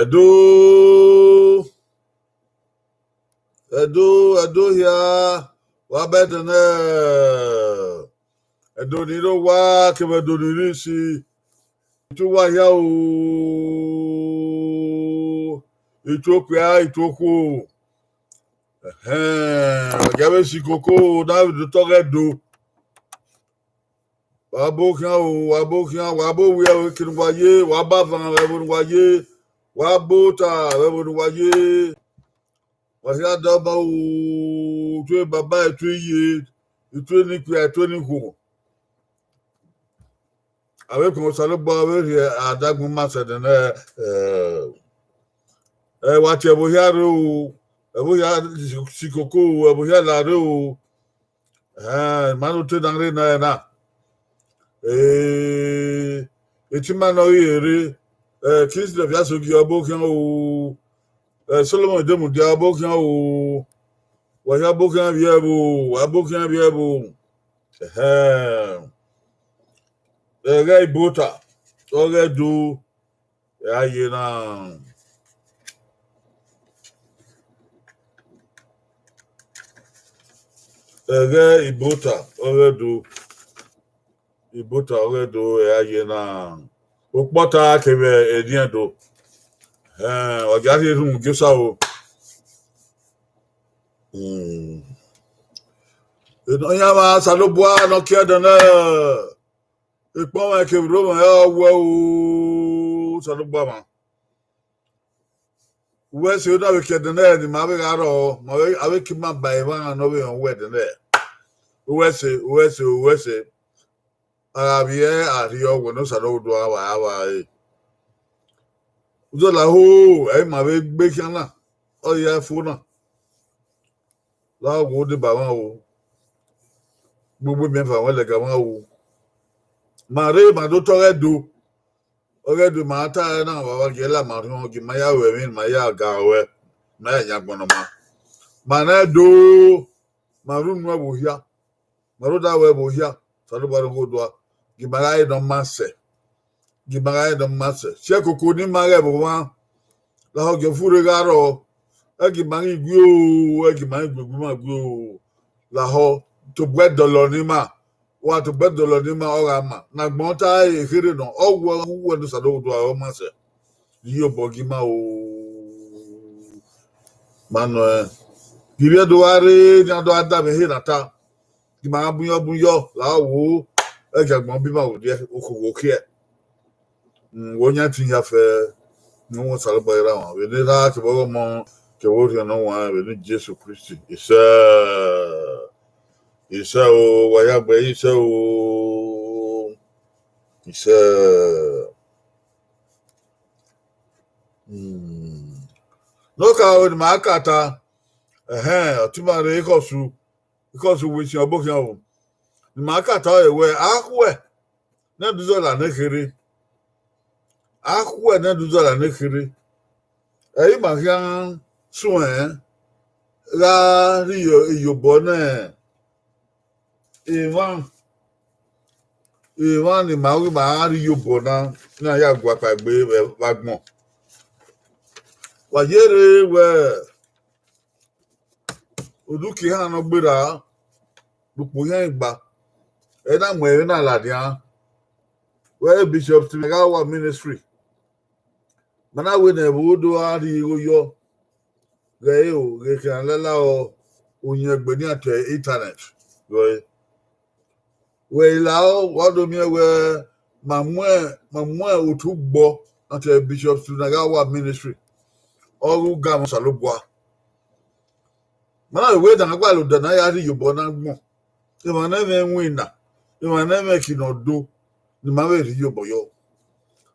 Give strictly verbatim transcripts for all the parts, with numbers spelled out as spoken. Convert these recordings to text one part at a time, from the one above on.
Ẹdo, Ẹdo, Ẹdo hia, wa bẹdẹ nẹ. Ẹdo ni rre owa kevbe Ẹdo ni rre isi. Itu uwa hia o, itu okpia, itu okhuo. Ẹhẹn, wa gia vbe si koko na vbe do tọghe Ẹdo. Wa bo khian o, wa bo khian, wa bo wia vbe kene uwa ye, wa ba van vbe ẹvbo ne uwa ye, wa bo ota vbe ẹvbo ne uwa ye. Wa hia da ọba o, itu baba, itu iye, itu eni ikpia, itu eni ikhuo. Avbe ikhuo Osanobua vbe rhie adagbọn ma sẹ nẹ, ẹ, ẹ, wa tie ẹvbo hia rre o, ẹvbo hia si koko o, ẹvbo hia la rre o. Ẹhẹn, ma no te na rre na ẹre na. Eh, etima ne ọ ghi rre, eh, Kingsley Ọviasogie, ọ bo khian o. Eh, Solomon Idemudia, ọ bo khian o. Wa hia bo khian vbe ẹvbo, wa bo khian vbe ẹvbo. Ẹhẹn. Ẹghẹ Ibota, ọghe Ẹdo, ẹ a ye na. Ẹghẹ Ibota, ọghe Ẹdo. Ibota, ọghe Ẹdo, ẹ a ye na. Okpọta kevbe ediẹn do. Ẹn, ọ gia rhie erhunmwu gie Osa o. Hmm. Nọyaẹnmwa Osanobua ne ọ kie ẹdẹ nẹ, ekpọnmwẹ kevbe urhomwẹ ọ wẹ o, Osanobua mwa. Uwẹ ẹse, na vbe kie ẹdẹ nẹ ne ima vbe gha rrọọ, ma vbe, avbe ke ima ba emwa ne ọ vbe rẹn uwẹ ẹdẹ nẹ. Uwẹ ẹse, uwẹ ẹse, uwẹ ẹse. A gha vbiẹ, a rhie ọwẹ ne Osanobua do a vba, a vba re. Uzọla ho, ẹ i ma vbe gbe khian na, ọ ya fo na. La wo deba mwa o. Gbogbo miẹn fan wẹ lẹga mwa o. Ma rre, ma do tọghe Ẹdo. Ọghe Ẹdo ma ta ẹre na, wa vba gie la ma rhiọn, gie ma ya ru ẹmwẹ, ma ya ga ruẹ, ma ya yan agbọn ne ọ ma. Ma na Ẹdo, ma rre unu ẹvbo hia, ma rre odaro ẹvbo hia, Osanobua rre ogho odua, gie ma gha re ne ọ ma sẹ. Gie ima gha re ne ọ ma sẹ. Siẹ koko ne ima ghẹ vbe omwa, lahọ gie ọ furre gha rrọọ. Ẹ gie ima ghi gui o, ẹ gie ima ghi gui egbe ima gui o. Lahọ tobọ ẹdọlọ ne ima, wa tobọ ẹdọlọ ne ima ọ gha ma. Ne agbọn ta ẹre kherhe nọ, ọ wẹ uwẹ ne Osanobua do aro ma sẹ. Iyobọ gie ima o. Ma nọ ẹn. Ivbi Ẹdo gha rre, ne a do gha da mwẹ ehe na ta. Gie ima gha bun yọ, bun yọ, la wo, ẹ gie agbọn biẹ ima vbe odẹ, okhuo vbe okhiẹ. Mm, wo yan ẹtin hia fẹ, ne u wọn Osanobua ra wan, vbe ne Erha kevbe ọghe Ọmọ, kevbe Orhiọn Ne Ọ Huanrẹn, vbe ne Jesu Kristi. Isẹ, isẹ o, wa ya gbe isẹ o, isẹ. Mm. Ne ọ ka ru ne ima ka ta, ẹhẹn, ọtẹn ima rre Ikọsu, Ikọsu wẹ isiẹn ọbo khian o. Ne ima ka ta ọre wẹ, a khuẹ ne ẹdẹ uzọla ne kherhe. A khuẹ ne ẹdẹ uzọla ne kherhe. Ẹ i ma khian suẹn gha rhie iyobọ ne emwa, emwa ne ima ghi ma gha rhie iyobọ na, ne a ya gua kpaegbe vbe agbọn. Wa ye rre wẹ, oduki ehan ne ọ gberra, ukpo ihan gba, ẹ na mu ẹre na ladian. Wẹ Bishop Stephen Agawa Ministry, ma na wẹ ne ẹvbo do gha rhie igho yọ, ghẹ ro, ghẹ khian lala uyẹn egbe nian te internet. Wẹ, wẹ i la, wa do miẹn wẹ ma mu, ma mu otu gbọ na te Bishop Stephen Agawa Ministry, ọ ghi ga mwẹ Osanobua. Ma na wẹ da na gualọ odẹ na ya rhie iyobọ na agbọn. Emwa ne ẹmwẹ winna, emwa ne ẹmwẹ ki nọ do, ne ima vbe rhie iyobọ yọ.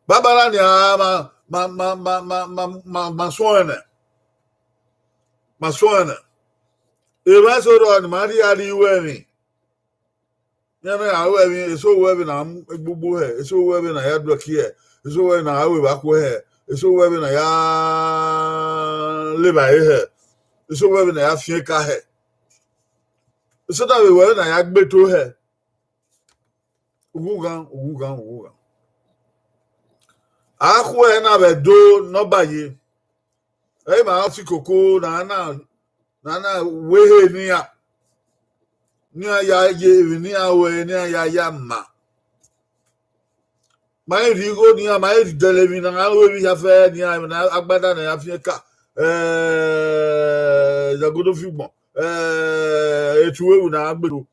Baba na nia ma, ma, ma suẹn nẹ, ma suẹn nẹ. Emwa eso rrọọ ne ima rhie a rhie iruẹmwi. Iran na gha ru ẹmwẹ, eso ru ẹmwẹ na mu egbugbu hẹ, eso ru ẹmwẹ na ya duẹki hẹ, eso ru ẹmwẹ na gha ru evba khuẹ hẹ, eso ru ẹmwẹ na ya le evbare hẹ, eso ru ẹmwẹ na ya fian eka hẹ, eso na vbe ru ẹmwẹ na ya gbe eto hẹ. Ughughan, ughughan, ughughan. Akhuẹ na vbe Ẹdo ne ọ ba ye, ẹ i ma si koko ne a na, ne a na wẹ ehe ne iran, ne iran ya ye emwi ne iran ru ẹre, ne iran ya ya ma. Ma i rhie igho ne iran, ma i dẹlẹ emwi ne a ru emwi hia fẹ ne iran, emwi ne agbada ne a fian ka, eh, izagodo fi ugbọn, eh, etu ewu ne a gbe do.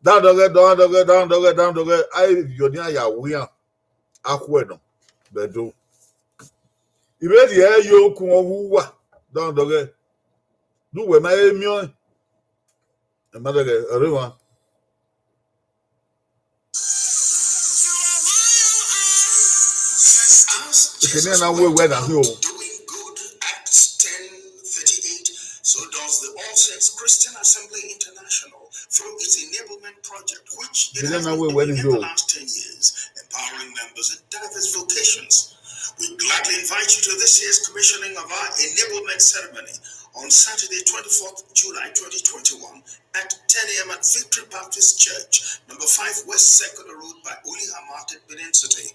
Dandọghẹ, dandọghẹ, dandọghẹ, dandọghẹ, a i viọ ne iran ya wẹ iran. Akhuẹ nọ vbe Ẹdo. I vbe rhie ẹre ye okun ọghe uwa, dandọghẹ, ne uwẹ ma he miẹn ọẹn. Ẹ ma dẹghẹ, ọre emwa. Ekene na wẹ wẹ na hin o. Doing good, Acts ten thirty-eight, so does the All Saints Christian Assembly International through its enablement project, which it Ekene has na been wẹ wẹ doing ni in the o. last ten years, empowering members in diverse vocations. We gladly invite you to this year's commissioning of our enablement ceremony on Saturday, twenty-fourth July twenty twenty-one, at ten a m at Victory Baptist Church, number five West Circular Road by Uliha Market, Benin City.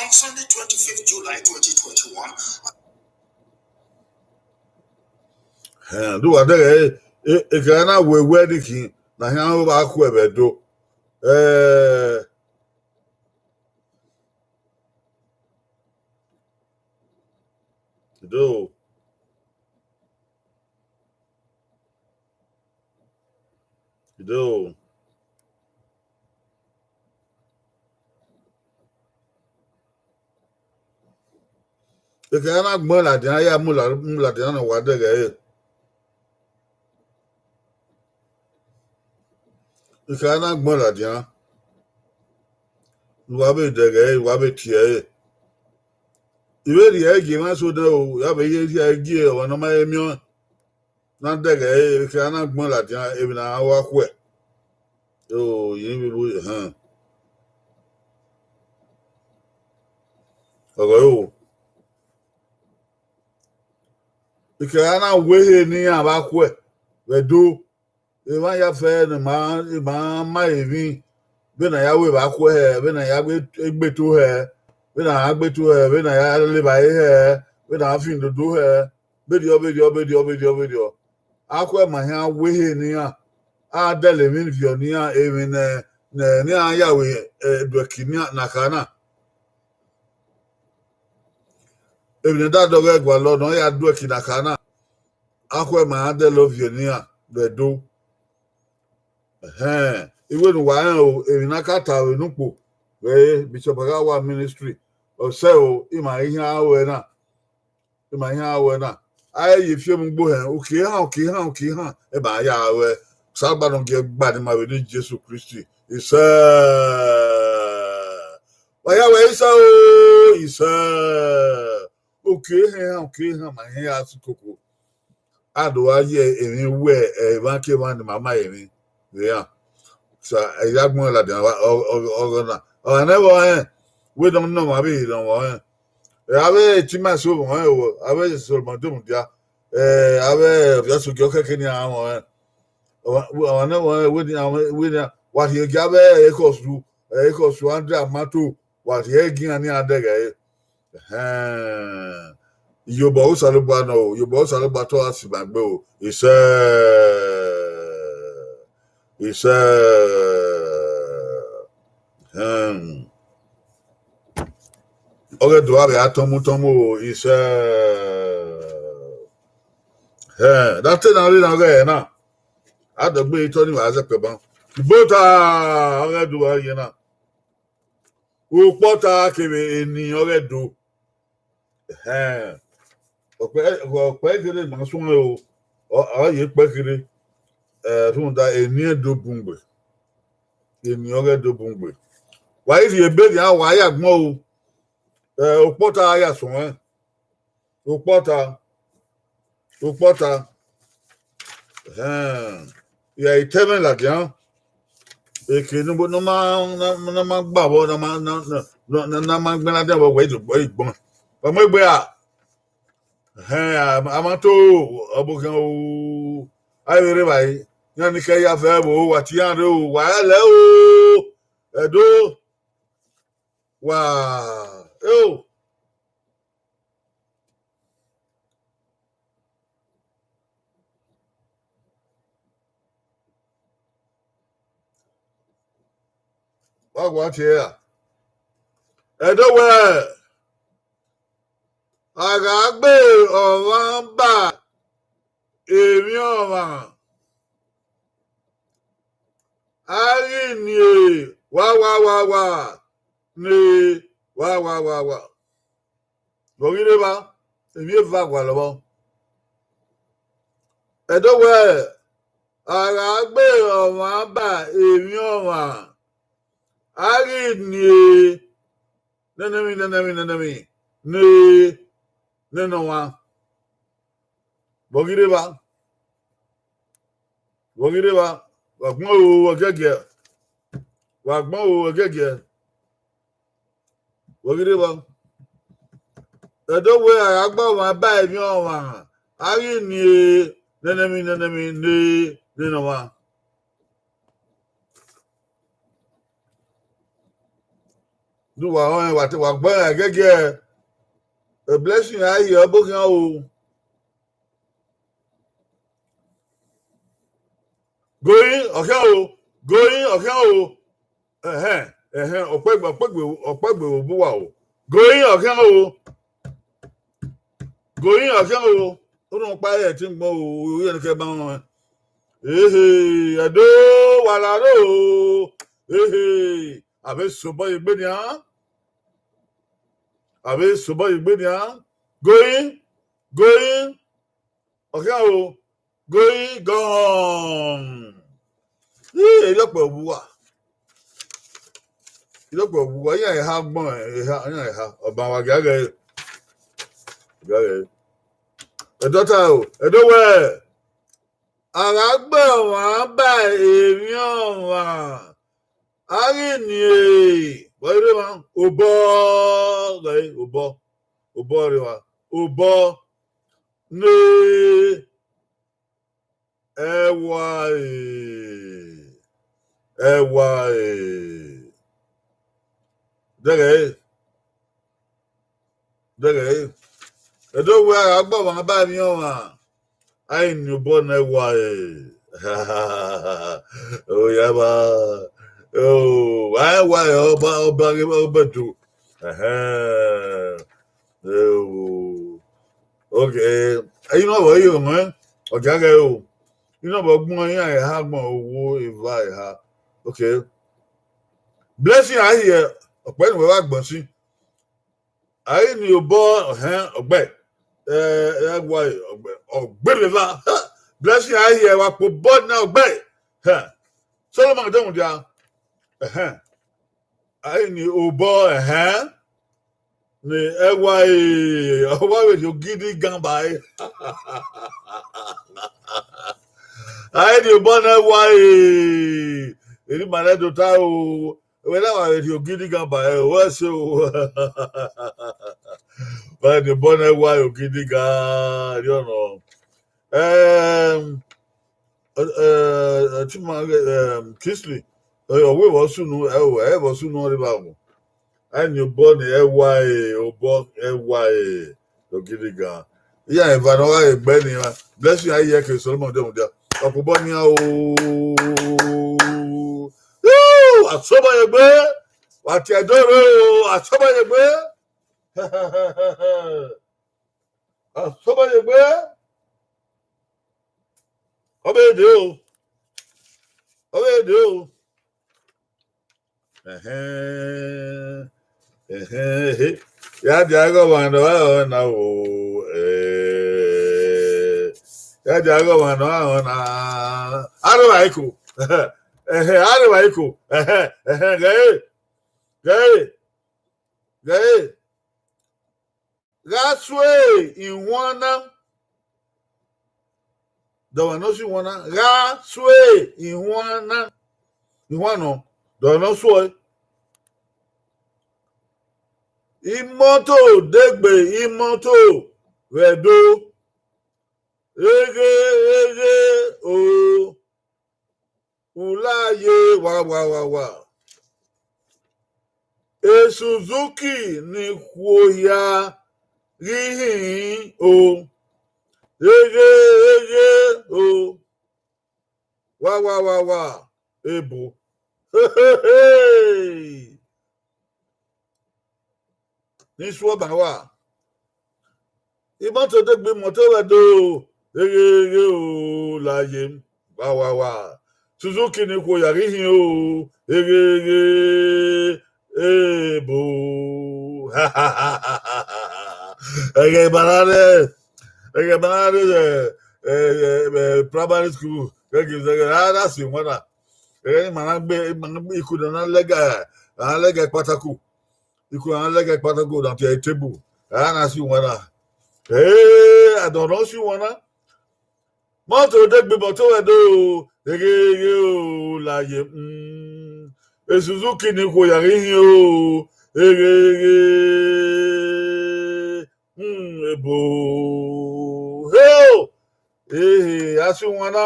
On Sunday, twenty-fifth July twenty twenty-one, Hẹn, do wa dẹghẹ, e, e, ekẹn na wẹ wẹ ni khin, na hia vbe akhuẹ vbe Ẹdo. Eh, do. Do. Ekẹn na gbẹn ladian, ya mu la-, mu ladian ne wa dẹghẹ ẹre. Ekẹn na gbẹn ladian. Ne uwa vbe dẹghẹ ẹre, uwa vbe tie ẹre. I vbe rhie ẹre gie emwa eso nẹ o, ya vbe ye rhie ẹre gie ọmwa ne ọ ma he miẹn ọẹn. Na dẹghẹ ẹre, ekẹn na gbẹn ladian, emwi ne a wa khuẹ. O, ye vbe ru hẹn. Ọghọ ro. Ekẹn na wẹ ehe ne iran vbe akhuẹ vbe Ẹdo. Emwa ya fẹ ne ma, ma ma emwi, vbene a ya ru evba akhuẹ hẹ, vbene a ya gbe, gbe eto hẹ, vbene a gbe eto hẹ, vbene a ya le evbare hẹ, vbene a fin dodo hẹ, vberriọ, vberriọ, vberriọ, vberriọ, vberriọ. Akhuẹ ma hia wẹ ehe ne iran, a dẹlẹ emwi viọ ne iran, emwi ne, ne, ne iran ya ru, eh, duẹki ne iran na kha na. Emwi ne da dọghẹ gualọ ne ọ ya duẹki na kha na, akhuẹ ma dẹlẹ ovie ne iran vbe Ẹdo. Ẹhẹn, iwẹ ne uwa rẹn o, emwi ne a ka ta vbe nukpo, vbe Bishop Aghawa Ministry, ọ sẹ o, ima i hia ruẹ na, ima i hia ruẹ na. A i ye fiemu gbe ohẹn, uki ehan, uki ehan, uki ehan, ẹ ma ya ruẹ. Osanobua ne ọ gie gba ne ima vbe ne Jesu Kristi, isẹ. Wa ya wẹ isẹ o, isẹ. Uki ehan, uki ehan, ma hẹn ya si koko. A do wa ye emwi wẹ, eh, emwa ke emwa ni ma ma emwi vbe iran. So, ẹ ya gbẹn ladian, ọ, ọ, ọ, ọghọ na. Ọmwa ne vbe ọnrẹn, wẹ ne ọ nọ ọmwa vbe ne ọ vbe ọnrẹn. Eh, avbe Timaẹn so vbe ọnrẹn o, avbe Solomọn do mudia, eh, avbe Ọviasogie ọ kẹkẹ ni a vbe ọnrẹn. Ọmwa, ọmwa ne vbe ọnrẹn, wẹ ni, wẹ ni, wa rhie gie avbe ekhọsu, eh, ekhọsu Andrea Mato, wa rhie gie iran ni a dẹghẹ ẹre. Ẹhẹn. Iyobọ Osanobua nọ o, iyobọ Osanobua te ọ gha si ima gbe o, isẹ, isẹ. Ẹhẹn. Ọ ghẹ do avbe atọmutọmu o, isẹ. Ẹhẹn, da te na rre na ọghẹ na. Adọgbe etọ ni wa zẹkpẹ ban. Ibota, ọ ghẹ do wa ye na. Ukpọta kevbe eni ọ ghẹ do. Ẹhẹn. Ọkpẹ, ọkpẹ kherhe ma suẹn o. Ọ, ọ ye kpẹ kherhe. Eh, rhunmwuda eni ẹn do bun gbe. Eni ọ ghẹ do bun gbe. Wa i rhie ebe nian, wa ya gbọn o. Eh, ukpọta a ya suẹn. Ukpọta. Ukpọta. Ẹhẹn. Ya i tẹ mwẹ ladian. Eke ne, ne ọ ma, ne, ne ọ ma gba vbọ, ne ọ ma, ne, ne, ne, ne ọ ma gbẹn ladian vbọ, wẹ i do gbọ, i gbọn. Wa mu egbe ra? Ẹhẹn, a, a ma to ọbokhian o. A i vbe rre evbare. Iran ni kẹ ya fẹ vbo, wa tie iran rre o, wa lẹ o. Ẹdo. Wa, eo. Wa wa tie ra. Ẹdo wẹẹ, a gha gbe ọmwa ba emwi ọmwa, a ghi nie wa wa wa wa, ne wa wa wa wa. Vbe ọ ghi rre evba, emwi eva gualọ vbọ. Ẹdo wẹẹ, a gha gbe ọmwa ba emwi ọmwa, a ghi nie nene emwi, nene emwi, nene emwi, ne, nene ọmwa. Vbe ọ ghi rre evba? Vbe ọ ghi rre evba? Wa gbọn o, ẹgiẹgiẹ. Wa gbọn o, ẹgiẹgiẹ. Vbe ọ ghi rre evba? Ẹdo wẹẹ, a gha gbe ọmwa ba emwi ọmwa, a ghi nie nene emwi, nene emwi, ne, nene ọmwa. Do wa họn wa te wa gbẹn ẹgiẹgiẹ. A blessing a ye ọbo khian o. Going, ọ khian o. Going, ọ khian o. Ẹhẹn, ẹhẹn, ọkpẹgbe, ọkpẹgbe, ọkpẹgbe vbe uwa o. Going, ọ khian o. Going, ọ khian o. Unu kpa ẹtin gbọn o, oye ne kẹ ba wọn. Ehe, Ẹdo, wa la ro o. Ehe, a vbe sobọ ye egbe nian. A vbe sobọ ye egbe nian. Going, going, ọ khian o. Going, gone. Ii, erriọ kpẹ vbe uwa. Erriọ kpẹ vbe uwa, iran eha gbọn, eha, iran eha. Ọba wa gia ghẹ, gia ghẹ. Ẹdo ta o, Ẹdo wẹẹ, a gha gbe ọmwa ba emwi ọmwa, a ghi nie, vbe ọ rre emwa, obọ, ghẹ obọ, obọ rre emwa, obọ, ne ẹwae, ẹwae. Dẹghẹ, dẹghẹ, Ẹdo wẹẹ a gha gbe ọmwa ba emwi ọmwa, a ghi nie obọ ne ẹwae. Oya ba, o, a ẹwae ọba, ọba, ọba do. Ẹhẹn. Eo. Okay. Ẹyin ne ọ vbe ọre ọmọ, ọ gia ghẹ o. Inu ọ vbe ọgbọn iran eha gbọn, owo eva eha. Okay. Blessing a hiẹ, ọkpẹ ne wẹ vbe agbọn si. A ghi ni obọ, ẹhẹn, ọgbẹ. Ẹ, ẹ wa ọgbẹ, ọgbẹ vbe eva. Blessing a hiẹ, wa kpo obọ na ọgbẹ. Hẹ. Solomon de mudia. Ẹhẹn. A ghi ni obọ, ẹhẹn. Ne ẹwae, ọ wa vbe rhie ogidi gan ba ẹre. A ghi ni obọ ne ẹwae, erriọ ima nẹ do ta o, wẹ na wa vbe rhie ogidi gan ba ẹre, wẹ sẹ o. Wa ni obọ ne ẹwae ogidi gan, erriọ nọ. Ẹm, ẹ, ẹ, ẹ, Chima, ẹm, Kingsley, ẹ, ọ wẹ vbe ọ sunu, ẹ o, ẹ vbe ọ sunu ọre vbe agbọn. A ni obọ ne ẹwae, obọ ẹwae, ogidi gan. Iran eva ne ọ gha gbe ni ra. Blessing a hiẹ ke Solomon de mudia. Ọkpobọ nian o. Yoo, asobọ ye egbe. Wa tie ẹdẹ rre o, asobọ ye egbe. Asobọ ye egbe. Ọ vbe dee o. Ọ vbe dee o. Ẹhẹn. Ẹhẹn, ehe. Ya dia ghe ọmwa ne ọ rẹn na o. Eh. Ya dia ghe ọmwa ne ọ rẹn na. Areva iko. Ẹhẹn, areva iko. Ẹhẹn, ẹhẹn, ghẹ e. Ghẹ e. Ghẹ e. Gha sue ihuan na. Dọmwa ne ọ sue ihuan na, gha sue ihuan na. Ihuan nọ, dọmwa ne ọ sue. Imọto degbe imọto vbe Ẹdo. Eghe, eghe, o. Ulaye wa wa wa wa. Esuzuki ni khuo hia ghi hin o. Eghe, eghe, o. Wa wa wa wa. Ebo. Ne I suọ ban wa. Imọto degbe imọto vbe do, eghe eghe o, la ye, wa wa wa. Suzuki ni khuo ya ghi hin o, eghe eghe, ebo. Ẹghẹ ma na rre, ẹghẹ ma na rre, eh, eh, eh, primary school, ẹghẹ, ẹghẹ, a na si wọn na. Ẹghẹ ni ma na gbe, ma na gbe iku na lẹga, a lẹga kpatako. Iku na lẹga kpatako na tie table. A na si wọn na. Eh, adọnọ si wọn na. Mọto degbe mọto vbe do, eghe eghe o, la ye, mm. Suzuki ni khuo ya ghi hin o, eghe eghe, mm, ebo. He o, ehe, a si wọn na.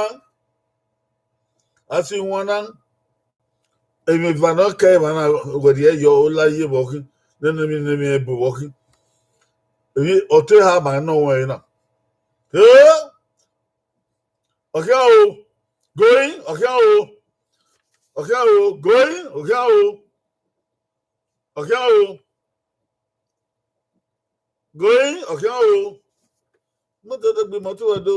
A si wọn na. Emwi eva ne ọ kẹ emwa na, wẹ rhie yọ, u la ye vbe ọ khin, nene emwi, nene emwi ebo vbe ọ khin. Emwi ọtẹn eha ma nọ ruẹ na. Eh? Ọ khian o, going, ọ khian o. Ọ khian o, going, ọ khian o. Ọ khian o. Going, ọ khian o. Mọto degbe mọto vbe do,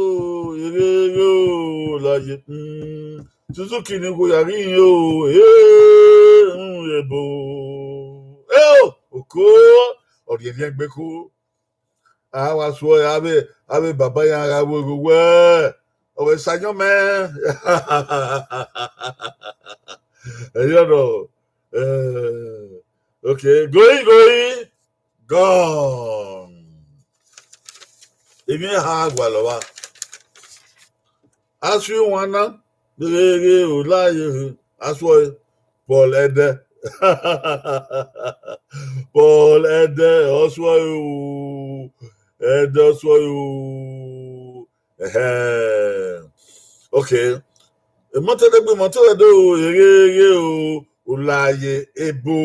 eghe eghe o, la ye, mm. Suzuki ni khuo ya ghi hin o, eh, mm, ebo. Eh, o, oko, ọ rhiẹnrhiẹn gbe ko. A wa suọ, avbe, avbe baba iran gha ru eghe wẹ, ọ vbe sa ayọn mẹ. Ẹyọ nọ, eh, okay, going, going, gone. Emwi eha gualọ vba. A si wọn na, ghe, ghe, u la ye, a suọ ẹre, Paul Ẹdẹ. Paul Ẹdẹ, ọ suọ ẹre o, Ẹdẹ ọ suọ ẹre o. Ẹhẹn. Okay. Mọto degbe mọto vbe do, eghe eghe o, u la ye, ebo,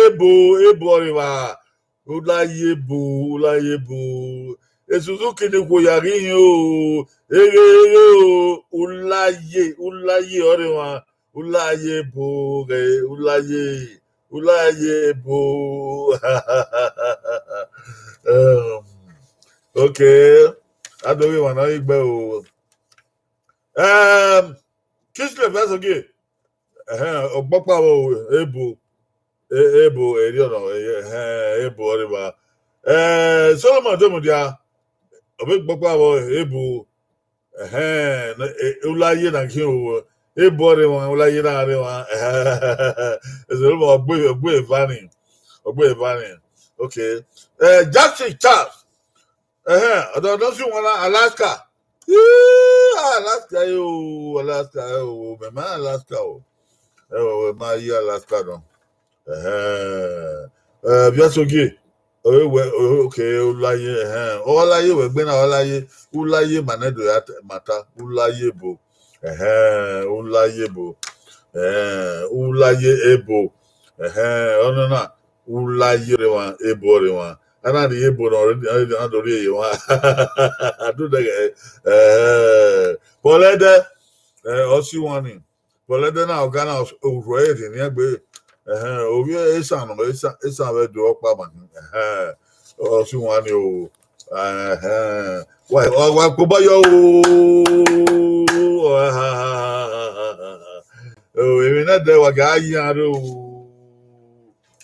ebo, ebo ọre evba. U la ye ebo, u la ye ebo. Suzuki ni khuo ya ghi hin o, eghe eghe o, u la ye, u la ye ọre emwa. U la ye ebo, ghe, u la ye, u la ye ebo. Um, okay. A do ghi emwa na ghi gbe o. Um, Kislev vbe Asogie. Ẹhẹn, ọgbọkpa vbe ebo, e-, ebo, erriọ nọ, ẹhẹn, ebo ọre evba. Eh, Solomon Ademudia, ọ vbe gbọkpa vbe ebo, ẹhẹn, ne, e, u la ye na khin o, ebo ọre emwa, u la ye na rre emwa, ẹhẹn, Solomon, ọ gbe, ọ gbe eva ni, ọ gbe eva ni, okay. Eh, Jackson Charles, ẹhẹn, ọdọ, ọdọ si wọn na Alaska. Ii, Alaska yo, Alaska yo, mẹ ma Alaska o. Ẹ o, mẹ ma ye Alaska nọ. Ẹhẹn. Eh, vbe Asogie, ọ vbe wẹ, o, okay, u la ye, ẹhẹn. Ọ wa la ye wẹ gbe na, ọ la ye, u la ye ma nẹ do ya te, ma ta, u la ye ebo. Ẹhẹn, u la ye ebo. Ẹhẹn, u la ye ebo. Ẹhẹn, ọnọna, u la ye ọre emwa, ebo ọre emwa. A na rhie ebo nọ, a na do rhie ye emwa. A do dẹghẹ, ẹhẹn. Paul Ẹdẹ, eh, ọ si wan ni. Paul Ẹdẹ na, ọga na, orhu ẹre rhiẹnrhiẹn gbe. Ẹhẹn, ovbi esan nọ, esan, esan vbe do ọkpa ma hin. Ẹhẹn, ọ si wan ni o. Ẹhẹn. Wa, wa, wa kpobọ yọ o. Ẹhẹn. O, emwi ne ẹdẹ wa gha yan rre o.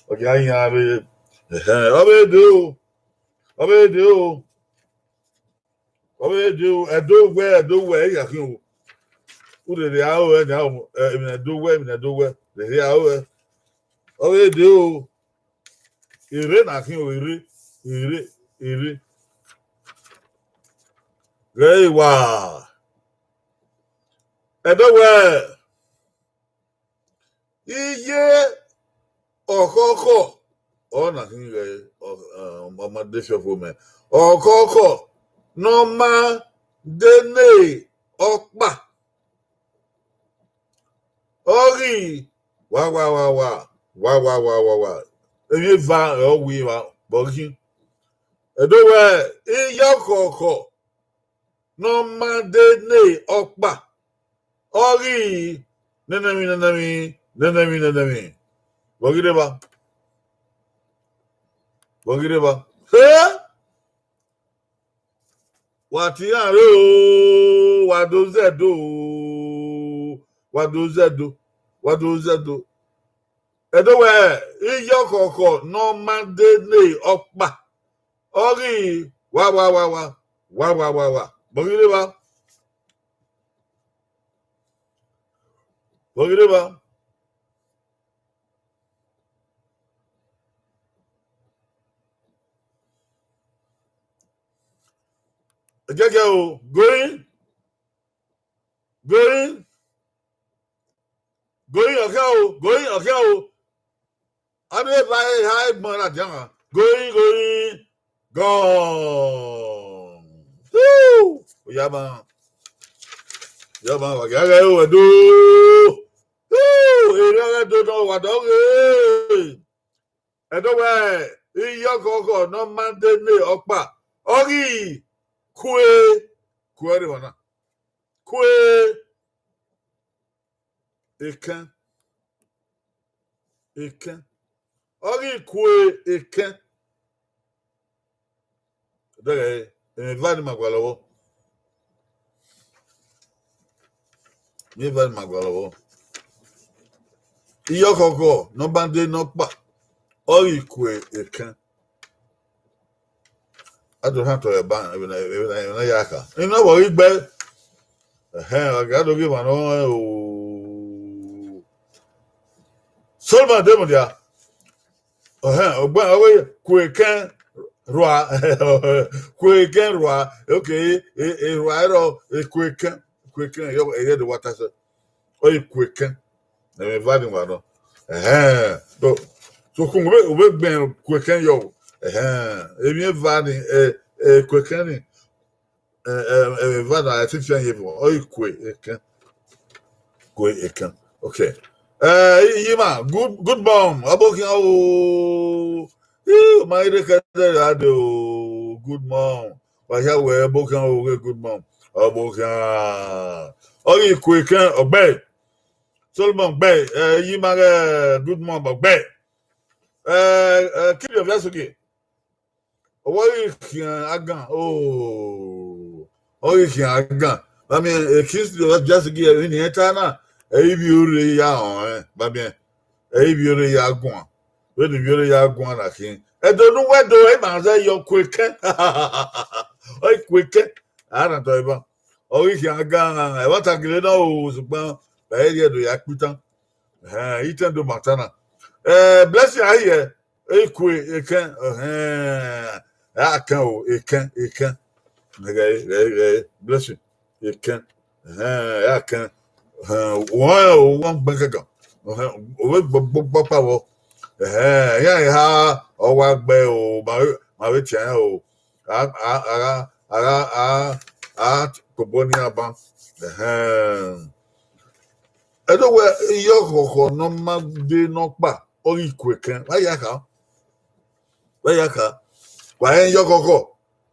Wa gha yan rre. Ẹhẹn, ọ vbe de o. Ọ vbe de o. Ọ vbe de o. Ẹdo wẹ, ẹdo wẹ, ẹ ya khin o. U rherhe aro ẹre nia o, ẹ, emwi ne ẹdo wẹ, emwi ne ẹdo wẹ, rherhe aro ẹre. Ọ vbe de o. Erre na khin o, erre, erre, erre. Ghẹ wa. Ẹdo wẹ, iye ọkhọkhọ, ọ na khin ghẹ, ọ, ọ ma de fiọfo mẹ. Ọkhọkhọ ne ọ ma de ne ọkpa. Ọ ghi wa, wa, wa, wa, wa, wa, wa, wa, wa. Emwi eva ọ wi emwa vbe ọ khin. Ẹdo wẹ, iye ọkhọkhọ ne ọ ma de ne ọkpa, ọ ghi nene emwi, nene emwi, Nene emwi, nene emwi. Vbọ ghi rre evba? Vbọ ghi rre evba? He! Wa tie iran rre o, wa do zẹ do o, wa do zẹ do, wa do zẹ do. Ẹdo wẹ, iye ọkhọkhọ ne ọ ma de ne ọkpa, ọ ghi wa, wa, wa, wa, wa, wa, wa, wa. Vbọ ghi rre evba? Vbọ ghi rre evba? Ẹgẹgẹ o, going, going, going, ọkhian o, going, ọkhian o. A rre evba eha egbọn na dia mwa. Going, going, gone. Woo! Oya ma. Oya ma, wa gha ghe ẹdo. Woo! Erriọ ghe ẹdo nọ, wa dọ ghe. Ẹdo wẹ, iye ọkhọkhọ ne ọ ma de ne ọkpa, ọ ghi kue, kue rre evba na. Kue ekẹn. Ekẹn. Ọ ghi kue ekẹn. Dẹghẹ, emwi eva ni ma gualọ vbọ. Emwi eva ni ma gualọ vbọ. Iye ọkhọkhọ ne ọ ma de ne ọkpa, ọ ghi kue ekẹn. A do rhan otọ ẹre ban, emwi na, emwi na, emwi na ya kha. Emwi na vbe ọ ghi gbe. Ẹhẹn, wa gha do ghi emwa ne ọ rẹn o. Solomọn de mudia. Ẹhẹn, ọgbẹn, ọ wẹ kue ekẹn rua, kue ekẹn rua, okay, e, e rua ẹrọ, e kue ekẹn, kue ekẹn, yọ, e rẹ do wa ta sẹ. Ọ ghi kue ekẹn. Ẹmwẹ eva ni wa nọ. Ẹhẹn. So, so, kun, u vbe, u vbe gbẹn kue ekẹn yọ. Ẹhẹn. Emwi eva ni, e, e, kue ekẹn ni. Ẹ, ẹ, ẹ, eva na, I think fian ye vọ, ọ ghi kue ekẹn. Kue ekẹn. Okay. Ẹ, I, I ma, good, good morning. Ọbokhian o. Ih, ma ire kẹdẹ ra de o. Good morning. Wa hia wẹ ọbokhian o, ghe good morning. Ọbokhian. Ọ ghi kue ekẹn, ọ gbe. Solomọn gbe, ẹ, I ma ghẹ good morning, ọ gbe. Ẹ, ẹ, keep your voice okay. Ọ ghi khian agan, oh, ọ ghi khian agan. Ba miẹn, e Kingsley Ojasighi ẹre ni ẹta na, ẹ i vbiẹ ore ya họn ẹn, ba miẹn, ẹ i vbiẹ ore ya guan. Vbene ivbiẹ ore ya guan na khin. Ẹdo ne uwẹ do, e ma zẹ yọ kue ekẹn. Ọ ghi kue ekẹn, a na tọ eva. Ọ ghi khian agan, ẹmwata gele na o, sokpan, ba e rhie do ya kpitan. Ẹhẹn, I tẹn do ma ta na. Eh, Blessing, a hiẹ, e kue ekẹn, ẹhẹn, a kẹn o, ekẹn, ekẹn. Ghẹ, ghẹ, ghẹ, Blessing, ekẹn, ẹhẹn, a kẹn, ẹhẹn, wọ́n, wọ́n gbẹ kẹkẹ, ẹhẹn, o vbe gbọ, gbọ, gbọ kpa vbọ, ẹhẹn, iran eha, ọ wa gbe o, ma vbe, ma vbe tian o, a, a, a gha, a gha, a, a kpobọ ne iran ban, ẹhẹn. Ẹdo wẹ, iye ọkhọkhọ ne ọ ma de ne ọkpa, ọ ghi kue ekẹn. Vbe a ya kha? Vbe a ya kha? Wa rẹn iye ọkhọkhọ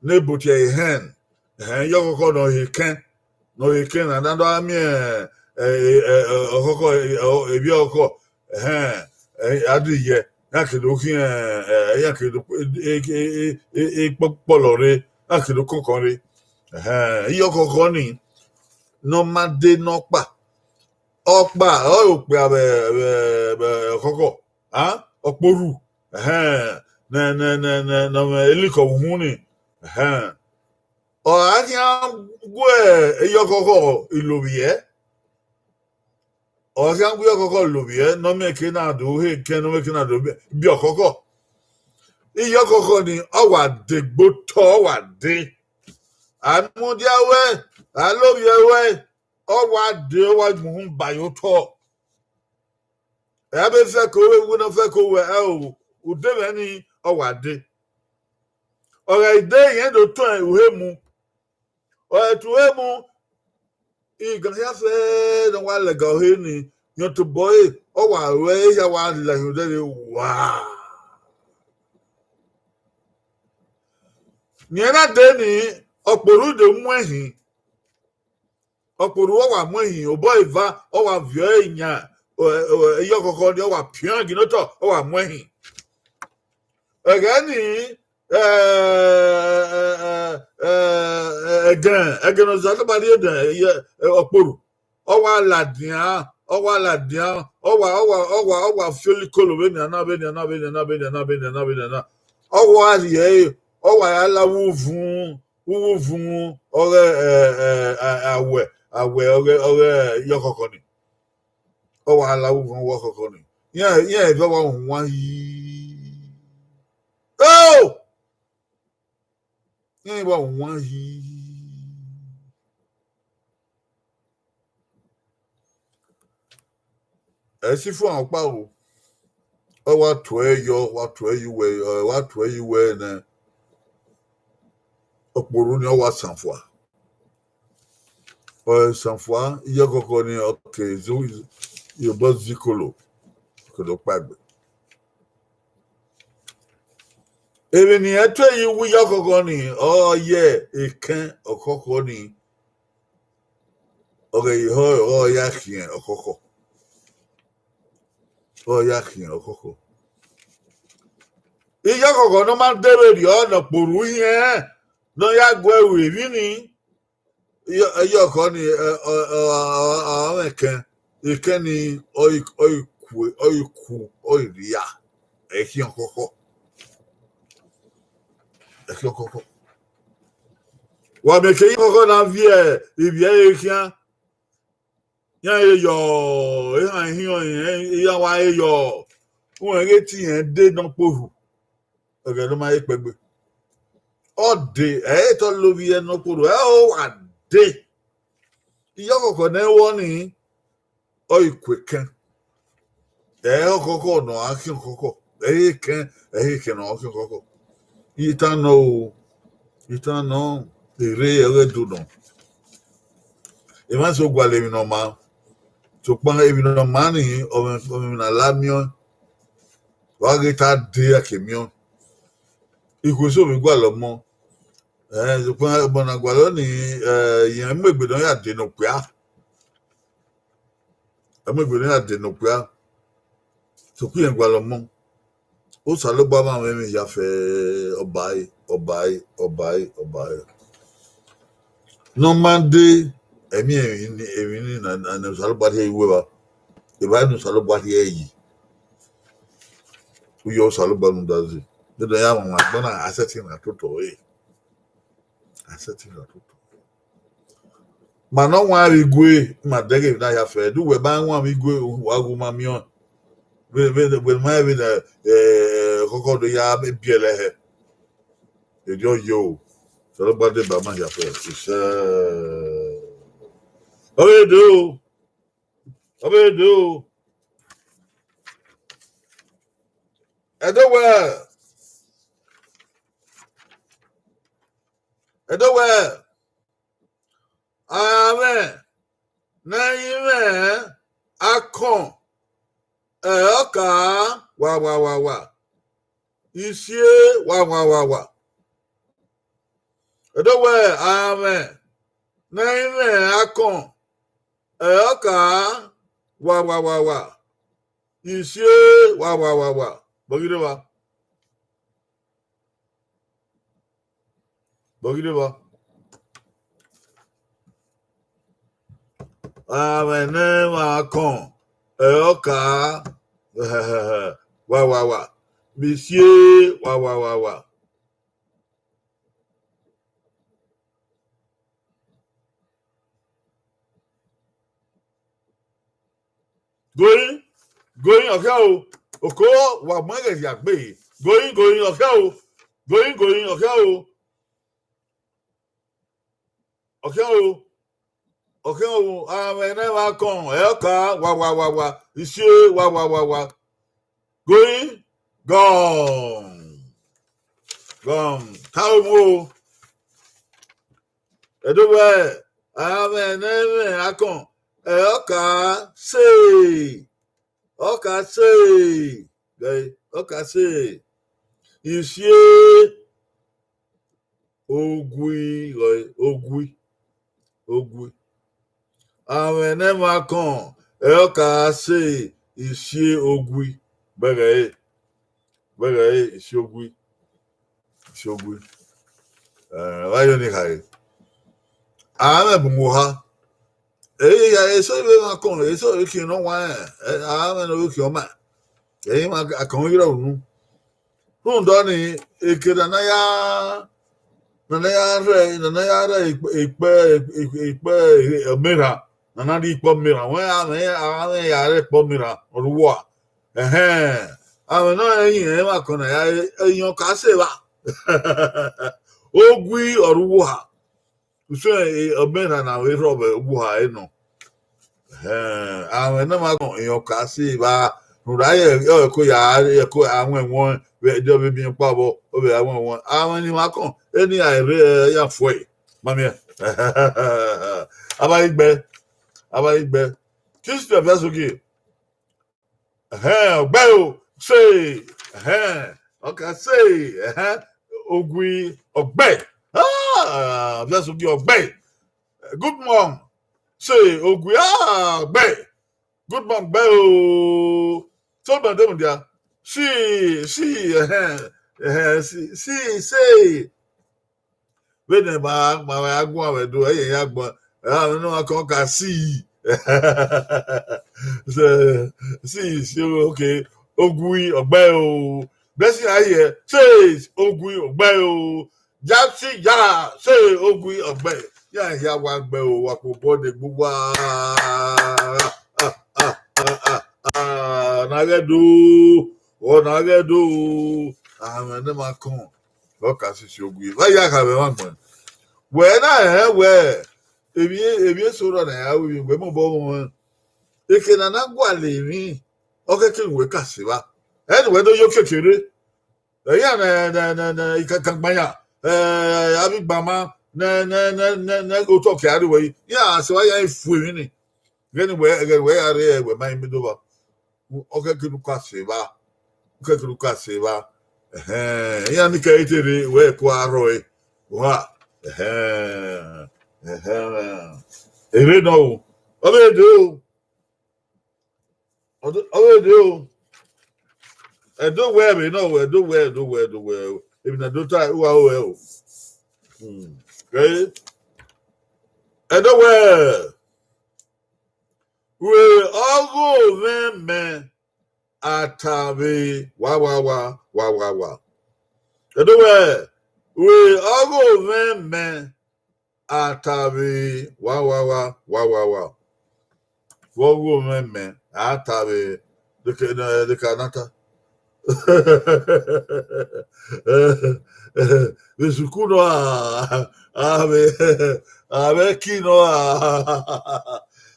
ne ebo tie ẹre ehẹn. Ẹhẹn, iye ọkhọkhọ ne ọ he ekẹn, ne ọ he ekẹn na, na do gha miẹn, ẹ, ẹ, ẹ, ẹ, ọkhọkhọ, ẹ, ọ, evbi ọkhọkhọ, ẹhẹn, ẹ, a do ye, iran ke do khian, ẹ, iran ke do, e, e, e, e, e, kpọ-, kpọlọ rre, iran ke do kọnkọn rre. Ẹhẹn, iye ọkhọkhọ ni, ne ọ ma de ne ọkpa. Ọkpa, ọ re okpia vbe, vbe, vbe ọkhọkhọ, a? Ọkporu, ẹhẹn, ne, ne, ne, ne, ne ọ mwẹ elikọ vbe uhunmwu ni, ẹhẹn. Ọ gha khian gu iye ọkhọkhọ ilovbiẹ. Ọ gha khian gu iye ọkhọkhọ ilovbiẹ, ne ọ miẹn ke na do he ekẹn, ne ọ miẹn ke na do biẹ ọkhọkhọ. Iye ọkhọkhọ ni, ọ wa de gbe otọ, ọ wa de. A mudia ruẹ, a lovbiẹ ruẹ, ọ wa de, ọ wa mu uhunmwu ba ye otọ. Ẹ be fẹko, wẹ wẹ ne ọ fẹko wẹ, ẹ o, ude mwẹ ni, ọ wa de. Ọ gha de, irẹn do tọn uhemu. Ọ gha tọn uhemu, igan hia fẹ ne ọ wa lẹga ọre ni, yan tobọ ẹre, ọ wa ruẹ, ehia wa la hin odẹ rre wa. Rẹn na dee ni, ọkporu do mu ẹhin. Ọkporu ọ wa mu ẹhin, obọ eva, ọ wa viọ ẹre yan, Iyọkhọkhọ ni ọ wa pian gie ne otọ, ọ wa mu ẹhin. Ẹghẹ ni, ẹgẹn, ẹgẹn ne Osanobua rhie dẹ, ọkporo, ọ wa ladian, ọ wa ladian, ọ wa, ọ wa, ọ wa, ọ wa fiọlikolo vbenian na, vbenian na, vbenian na, vbenian na, vbenian na, vbenian na. Ọ wa rhie ẹre, ọ wa ya la vbe uvun, vbe uvun ọghe, awẹ, awẹ ọghe, ọghe iyọkhọkhọ ni. Ọ wa la vbe uvun ọghe iyọkhọkhọ ni. Iran, iran vbe wa wan yi. Oh! Iran wa wan yi. Ẹ si fo ọkpa o. Ọ wa tuẹ yọ, wa tuẹ ye uwẹ, ọ wa tuẹ ye uwẹ nẹ. Ọkporo ni ọ wa sanfua. Ọ sanfua, iyọkhọkhọ ni ọ ke zo, iyobọ zikolo, kolo kpaegbe. Emwi ne iran tuẹ ye uwu iyọkhọkhọ ni, ọ ye ekẹn ọkhọkhọ ni, ọ ghẹ ye họ, ọ ya khian ọkhọkhọ. Ọ ya khian ọkhọkhọ. Iyọkhọkhọ ne ọ ma de vberriọ ne ọkporo ihiẹn, ne ọ ya gu ẹre ru emwi ni. Iyọkhọ ni, ọ mwẹ ekẹn, ekẹn ni ọ i ku, ọ i ku, ọ i rhia, ẹ i khian ọkhọkhọ. Ẹ i khian ọkhọkhọ. Wa miẹn ke iyọkhọkhọ na viẹ ivbi ẹre khian, iran he yọ, ehan ihiọn iran wa he yọ, uwẹ ghe te irẹn de ne ọ kporhu, ẹghẹ ne ọ ma he kpẹgbe. Ọ de, ẹ i te ọ lovbiẹ ne ọ kporhu, ẹ i wa de. Iyọkhọkhọ ne ẹ i vbọ ni, ọ i ku ekẹn. Ẹ i ọkhọkhọ ne ọ gha khian ọkhọkhọ, ẹ i ekẹn, ẹ i ekẹn ne ọ gha khian ọkhọkhọ. Itan nọ o, itan nọ, erre ẹghẹ do nọ. Emwa eso gualọ emwi ne ọ maa, sokpan emwi ne ọ maa ni, ọ mwẹ, ọ mwẹ emwi ne a la miẹn ọẹn, wa ghe te a de a ke miẹn ọẹn. Ikhuo eso vbe gualọ ọmọ, ẹ, sokpan ẹbọ ne a gualọ ni, ẹ, irẹn mu egbe ne ọ ya de ne okpia. Ẹ mu egbe ne ọ ya de ne okpia. Sokpan irẹn gualọ ọmọ. Osanobua ma mwẹ emwi hia fẹ, ọba ẹre, ọba ẹre, ọba ẹre, ọba ẹre. Ne ọ ma de, ẹmwẹ emwi ni, emwi ni na, na, ne Osanobua rhie ye uwu evba. Evba ne Osanobua rhie yi. Uyi Osanobua rhunmwuda zẹ. Deghẹ ya mwamwa agbọn na, a sẹtin na toto ẹre. A sẹtin na toto. Ma ne ọ wan vbe igue, ma dẹghe emwi na hia fẹ, de uwẹ ma wan vbe igue, wa gu ma miẹn ọẹn. Vbe, vbe, vbe ma vbe ne, eh, ọkhọkhọ do ya biẹlẹ hẹ. Erriọ yo, Osanobua deba ma hia fẹ, isẹ. Ọ vbe do, ọ vbe do. Ẹdẹ wẹ, ẹdẹ wẹ, a mwẹ ne ẹ i mwẹ akọn, ẹ, ọka, wa, wa, wa, wa. Isie, wa, wa, wa, wa. Ẹdẹ wẹ, a mwẹ ne ẹ i mwẹ akọn, ẹ, ọka, wa, wa, wa, wa. Isie, wa, wa, wa, wa. Bọghe rre evba. Bọghe rre evba. A mwẹ ne ẹ i mwẹ akọn, ẹ, ọka, wa, wa, wa. Isie, wa, wa, wa, wa. Going, going, ọkhian o. Oko, wa mu ẹghẹ ya gbe. Going, going, ọkhian o. Going, going, ọkhian o. Ọkhian o. Ọkhian o. A mwẹ ne ẹ i mwẹ akọn, ẹ, ọka, wa, wa, wa, wa. Isie, wa, wa, wa, wa. Going, gone. Gone. Taro mu o. Ẹdẹ wẹ, a mwẹ ne ẹ i mwẹ akọn, ẹ, ọka, se. Ọka, se. Ẹ, ọka, se. Isie, ogui, ogui, ogui. A mwẹ ne ẹ i mwẹ akọn, Ẹ ọ ka sẹ isi ogui, vbe ẹghẹ ẹre, vbe ẹghẹ ẹre isi ogui, isi ogui. Eh, vbe a yo ni khare. A mwẹ bu mu oha. Ẹ i ya eso vbe emwa kọn, eso vbe khian ne ọ wa rẹn, eh, a mwẹ ne ọ vbe khian ọma. Ẹ i ma a kọn ghi rọ unu. Rhunmwuda ọnii, eke ne a na ya, ne a na ya rre, ne a na ya rre ikpẹ, ikpẹ, ikpẹ ọmerha, ne a na rrie ikpẹ ọmerha, wẹ a mwẹ, a mwẹ ya rre ikpẹ ọmerha, ọ rre uwu oha. Ẹhẹn, a mwẹ ne ọ rẹn yin emwa kọn na ya, eyan ka sẹ evba. Ogui ọ rre uwu oha. Usun ọmerha na vbe rrọọ vbe uwu oha ẹre nọ. Ẹhẹn, a mwẹ ne emwa kọn, eyan ka sẹ evba. Rhunmwuda ẹre ọ ko ya, ọ ko a mwẹ ẹwọẹn, vbe ẹdẹ ọ vbe miẹn ọkpa vbọ, ọ vbe a mwẹ ẹwọẹn. A mwẹ ne emwa kọn, eni a rre, ẹ, ya fuẹ. Ma miẹn. A vba ghi gbe, a vba ghi gbe. Christian vẹ so gie. Ẹhẹn, ọgbe o, sẹ, ẹhẹn, ọ ka sẹ, ẹhẹn, ogui, ọgbe. Ah, vẹ so gie ọgbe. Good morning, sẹ, ogui, ah, ọgbe. Good morning, gbe o. So, ma de mu dia. Si, si, ẹhẹn, ẹhẹn, si, si, sẹ. Vbene ma, ma, ma ya guan vbe do, ẹ i ya guan. Ẹ, a mwẹ ne ọ ma kọn ka si. Sẹ, si, si, okay. Ogui, ọgbe o. Bẹsi a yẹ, sẹ, ogui, ọgbe o. Ja si ya, sẹ, ogui, ọgbe. Ya hia wa gbe o, wa kpo obọ de gbe uwa. Ah, ah, ah, ah, ah. Na ghẹ do, ọ na ghẹ do. A mwẹ ne ma kọn. Ọ ka sisi ogui. Vbe a ya kha vbe emwa gbọn. Wẹ na rẹn wẹ, emwi, emwi eso rọ na ya ru emwi, wẹ mobọ mwẹ. Eke ne a na gualọ emwi, ọ kẹkẹ ne uwẹ ka sẹ evba. Ẹni wẹ do yo kekere. Ẹ ya nẹ, nẹ, nẹ, nẹ, ikankan gbanya, ẹ, avbe igbama, nẹ, nẹ, nẹ, nẹ, nẹ, otọ ke a rre wẹ yi. Ya sẹ evba ya fu emwi ni. Ghẹ ne wẹ, ghẹ ne wẹ ya rre, wẹ ma i miẹn do vba. Ọ kẹkẹ ne u ka sẹ evba. Ọ kẹkẹ ne u ka sẹ evba. Ẹhẹn, iran ni kẹ i te rre, wẹ ko a rrọọ ẹre. Wa, ẹhẹn, ẹhẹn. Erre nọ o. Ọ vbe dee o. Ọ do, ọ vbe dee o. Ẹdo wẹ vbe nọ o, ẹdo wẹ, ẹdo wẹ, ẹdo wẹ o. Emwi ne ẹdo ta, uwa ro ẹ o. Hmm. Okay. Ẹdo wẹ, wẹ ọghe ovẹn mẹ, a ta vbe wa, wa, wa, wa, wa, wa. Ẹdo wẹ, wẹ ọghe ovẹn mẹ, a ta vbe wa, wa, wa, wa, wa, wa. Vbe ọghe ovẹn mẹ, a ta vbe, deke, deke a na ta. Vbe sukuru nọ, a, a vbe, a vbe ẹki nọ, a,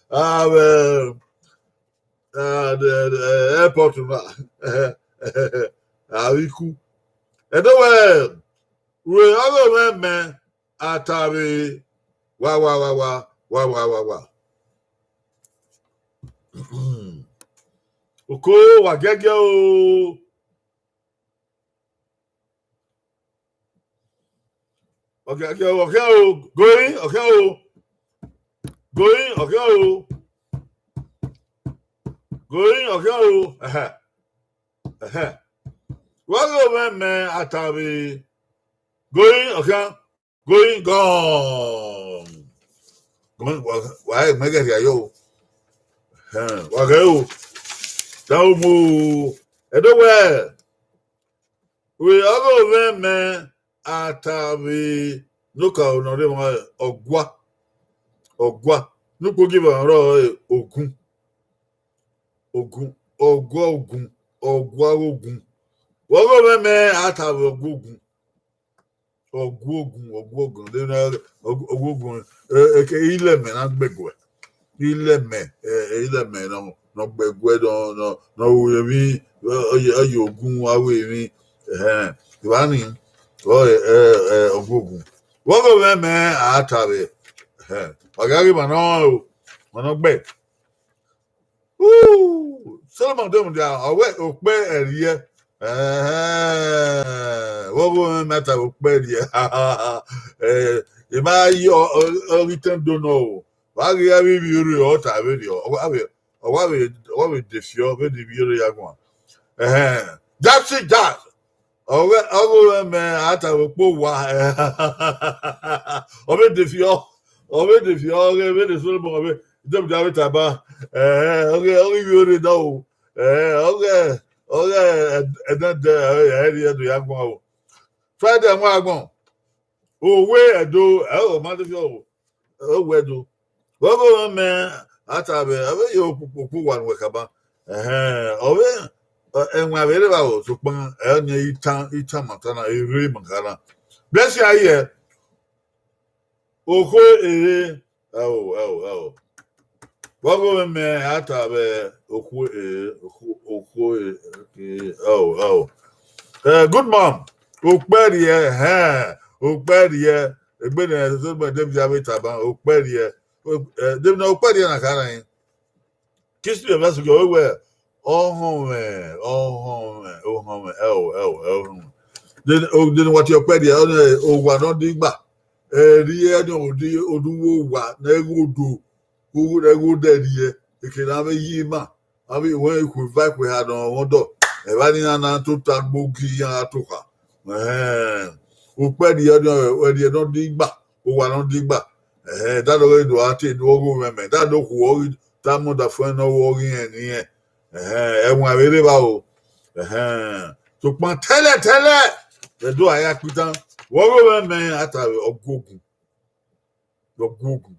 a vbe, eh, eh, eh, airport na, a vbe iku. Ẹdo wẹ, wẹ ọghe ovẹn mẹ, a ta vbe wa, wa, wa, wa, wa, wa, wa, wa. Oko, wa giẹgiẹ o. Wa giẹgiẹ o, ọ khian o, going, ọ khian o. Going, ọ khian o. Going, ọ khian o. Ẹhẹ. Ẹhẹ. Wa ghe ovẹn mẹ, a ta vbe. Going, ọ khian. Going gone. Wa, wa, ẹgbẹn ghẹ rhia yo. Ẹhẹn, wa ghẹ o. Ta umu. Ẹdo wẹ, wẹ ọghe ovẹn mẹ, a ta vbe, ne okaro ne ọ rre emwa ọgua, ọgua, ne ukpogieva rrọọ ẹre ogun, ogun, ọgua ogun, ọgua ogun. Vbe ọghe ovẹn mẹ, a ta vbe ọgua ogun. Ọgua ogun, ọgua ogun, de na, ọgua, ọgua ogun, eh, eh, ke ilẹmẹ na gbe guẹ. Ilẹmẹ, eh, eh, ilẹmẹ nọ, nọ gbe guẹ, nọ, nọ, nọ ru emwi, ọ, ọ ye, ọ ye ogun, a ru emwi, ẹhẹn, evba ni, ọ, eh, eh, eh, ọgua ogun. Vbe ọghe ovẹn mẹ, a ta vbe, ẹhẹn, wa gha ghi ma nọ o, ma nọ gbe. Uh, Solomọn de mudia, ọ wẹ okpẹ ẹriẹ. Ẹhẹn, vbe ọghe ovẹn mẹ, a ta vbe okpẹ ẹriẹ. Eh, I ma ye ọ, ọ, ọ ghi tẹn do nọ o. Wa ghi avbe ivbi rre ọ ta vberriọ. Ọ wa vbe, Ọ wa vbe, ọ wa vbe defiọ vbene ivbi ere ya guan. Ẹhẹn, Jackson Jack, ọghe, ọghe mwẹ mẹ a ta vbe okpo owa. Ọ vbe defiọ, ọ vbe defiọ, ọghe vbene Solomon, ọ vbe, David avbe taba. Ẹhẹn, ọghe, ọghe ivbi ere nọ o. Ẹhẹn, ọghe, ọghe, ẹ, ẹdẹdẹ, ẹ, ẹ, ẹ, do ya guan o. Friday, ẹmwẹ agbọn. Owe Ẹdo, ẹ, ọ ma defiọ o. Owe Ẹdo. Ọghe mwẹ mẹ a ta vbe, ọ vbe ye okpo, okpo owa ne uwẹ kaba. Ẹhẹn, ọ vbe, ẹ, ẹwaẹn vbe rre evba o, sokpan, ẹ, ọnii itan, itan ma ta na, erre ma ta na. Blessing Aye, okhuo ere, ẹo, ẹo, ẹo. Vbe ọghe mwẹ mẹ a ta vbe okhuo ere, okhuo, okhuo ere, ẹo, ẹo. Eh, good mom, okpẹrriẹ, hẹn, okpẹrriẹ, egbe ne ẹsẹ mẹ David avbe taba, okpẹrriẹ, eh, David, okpẹrriẹ na kha na yin. Kingsley Ọvẹsughe, ọ wẹ, ọhọnmwẹ, ọhọnmwẹ, ọhọnmwẹ, ẹo, ẹo, ẹo, ọhọnmwẹ. Then, o, then wa tie ọkpẹrriẹ, ọ nẹ, owa ne ọ digba. Ẹrriẹ ne ọ di, oduwa owa, ne ẹghẹ odo, ne ẹghẹ odẹ rriẹ, eke ne avbe yi ima, avbe wẹ ikhuo eva ikhuo eha ne ọ mwẹ ọdọ, evba ni iran na tota gbe ogi iran gha tokha. Ẹhẹn, ukpẹ rriẹ, ẹrriẹ ne ọ digba, owa ne ọ digba. Ẹhẹn, da do ghe do a te do ọghe mwẹ mẹ, da do khuo ọghe, da mu da fuẹn ne ọ vbe ọghe irẹn ne irẹn. Ẹhẹn, ẹwaẹn vbe rre evba o. Ẹhẹn, sokpan tẹlẹ tẹlẹ, ẹdo a ya kpitan, vbe ọghe mwẹ mẹ a ta vbe ọguogun. Ọguogun.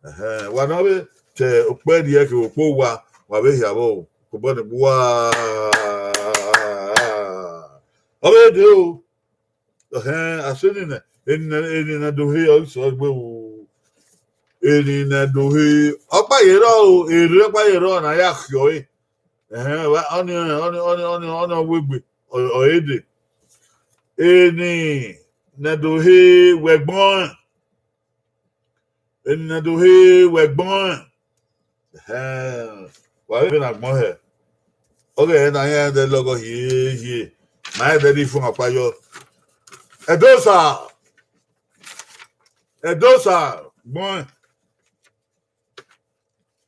Ẹhẹn, wa na vbe te ukpẹ rriẹ kevbe ukpẹ owa, wa vbe hia vbọ o, obọ ne gbe uwa. Ọ vbe dee o. Ẹhẹn, a sẹ eni nẹ, eni nẹ, eni nẹ do he, ọ sẹ gbe o. Eni nẹ do he, ọkpa ye rrọọ o, erriọ ọkpa ye rrọọ ne a ya khiọ ẹre. Ẹhẹn, wa, ọni, ọni, ọni, ọni, ọni ọ wegbe, ọ, ọ re dee. Eni nẹ do he wẹ ẹgbọn rẹn. Eni nẹ do he wẹ ẹgbọn rẹn. Ẹhẹn, wa vbe na gbọn hẹ. Ọghe ẹre na rẹn dẹ lọghọ hie hie. Ma rẹn dẹ rhie ifuan ọkpa yọ. Ẹdosa. Ẹdosa, gbọn.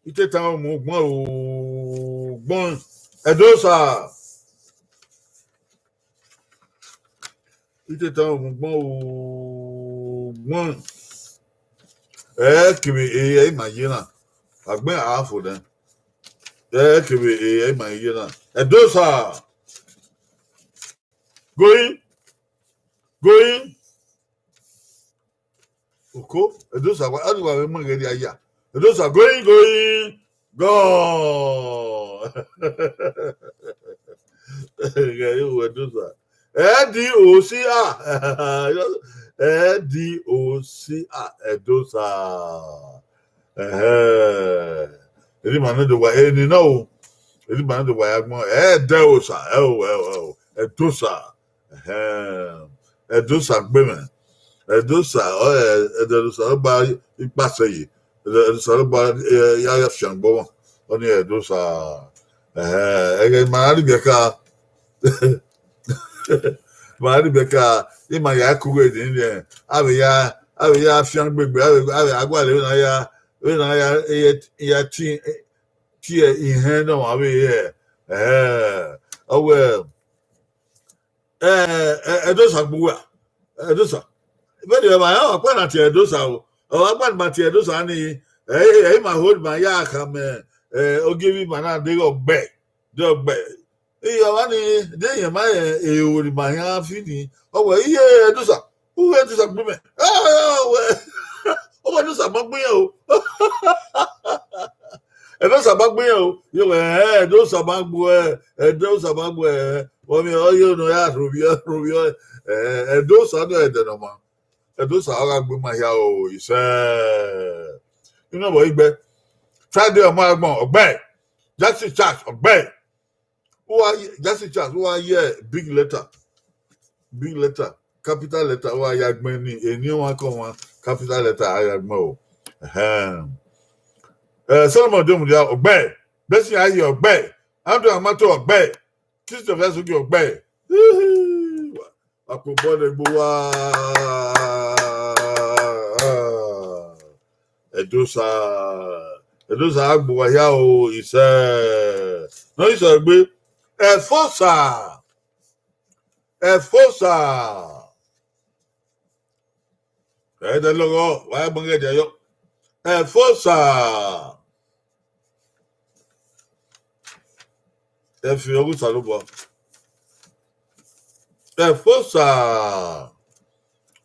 Itetan mu gbọn o, gbọn. Ẹdosa. Itetan mu gbọn o, gbọn. Ẹ kevbe e ẹ i ma ye na. Agbẹn a fo nẹ. Ẹ kevbe e ẹ i ma ye na. Ẹdosa. Going. Going. Oko, Ẹdosa wa, ani wa vbe mu ẹghẹ rria ya. Ẹdosa going, going, gone. Ẹghẹ yo, Ẹdosa. Ẹ D O C A. Ẹ D O C A, Ẹdosa. Ẹhẹn. Eni ma ne do wa, eni na o. Eni ma ne do wa ya gbọn. Ẹ dẹ osa, ẹ o, ẹ o, ẹ o. Ẹdosa. Ẹhẹn. Ẹdosa gbe mwẹ. Ẹdosa, ọ, ẹ, Ẹdosa ọ ba ikpasẹ ye. Ẹdosa ọ ba, ẹ, ya, ya fian gbọ wọn. Ọni Ẹdosa. Ẹhẹn. Ẹghẹ ma rhie ka. Ma rhie ka, ima ya ku wẹ ni, ẹ, avbe ya, avbe ya fian gbegbe, avbe, avbe agualọ vbe na ya, vbe na ya, ya ti, tie ihẹn ne ọmwa vbe hẹ. Ẹ, ọ wẹ, ẹ, ẹ, Ẹdosa gbe uwa, Ẹdosa. Vbene ọ ma ya, ọ kpa na tie Ẹdosa o. Ọ wa kpa ma tie Ẹdosa ni, ẹ, ẹ, ẹ, ima hold ma ya khama, ẹ, ogiemwi ma na deghẹ ọgbẹ, de ọgbẹ. Iye ọmwa ni, de iyẹn ma rẹn ero ne ima khian fi ni, ọ wẹ, iye Ẹdosa, u wẹ Ẹdosa gbe mwẹ. Ẹ, ọ wẹ, ọ wẹ Ẹdosa ma gbe iran o. Ẹdosa ma gbe iran o. Iye wẹ, ẹ, Ẹdosa ma gbe, ẹ, Ẹdosa ma gbe, ẹ, ọmọ ọ ye ne ọ ya rhovbiẹ, rhovbiẹ, ẹ, Ẹdosa nọ ẹdẹ ne ọ ma. Ẹdosa ọ gha gbe ima hia o, isẹ. Inu ọmọ igbe. Friday ọmọ agbọn, ọgbẹ. Jackson Church, ọgbẹ. Uwa ye, Jackson Church, uwa ye big letter. Big letter, capital letter, uwa ya gbẹn ni, eni ọmwa kọ ọmwa, capital letter, a ya gbẹn o. Ẹhẹn. Eh, Solomon Demudia, ọgbẹ. Blessing Aye, ọgbẹ. Andrew Amato, ọgbẹ. Christopher Esugi, ọgbẹ. Akpobọ ne gbe uwa. Ẹdosa. Ẹdosa gbe uwa hia o, isẹ. Nọ isẹ gbe. Ẹfosa. Ẹfosa. Ẹdẹ lọghọ, wa ẹgbọn ghe ẹdẹ yọ. Ẹfosa. Ẹfi ọghe Osanobua. Ẹfosa.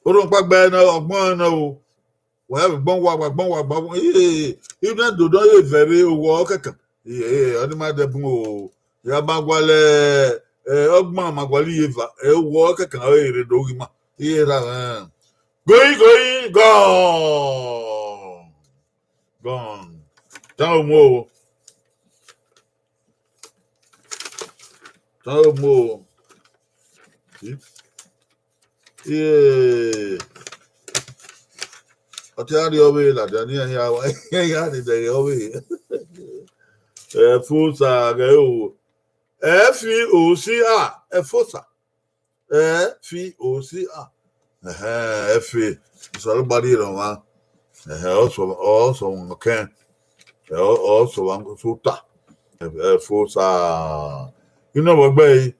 Orhọkpa gbe na, ọgbọn na o. Wa vbe gbọn wa, wa gbọn wa, gba gbọn. Ee, even do don ye vẹvbe owọ kẹkan. Ee, ee, ọ ni ma dẹ bun o. Ya ma gualẹ, eh, ọgbọn ma gualẹ iye eva, eh, owọ kẹkan ọre rre do ghi ma. Iye ra, eh. Going, going, gone. Gone. Tan omo o. Tan omo o. Ee. Ọ te a rhie ọvbehe ladian, ne iran hia, iran ni dẹghe ọvbehe. Ẹfosa ghẹ o. Ẹfi o si a, ẹfosa. Ẹfi o si a. Ẹhẹn, ẹfe. Osanobua rhie ne ọmwa. Ẹhẹn, ọ sẹ, ọ sẹ ọmwa kẹn. Ẹ, ọ, ọ sẹ ọmwa sẹ ota. Ẹ, ẹfosa. Inu ọmwa ọgbẹe.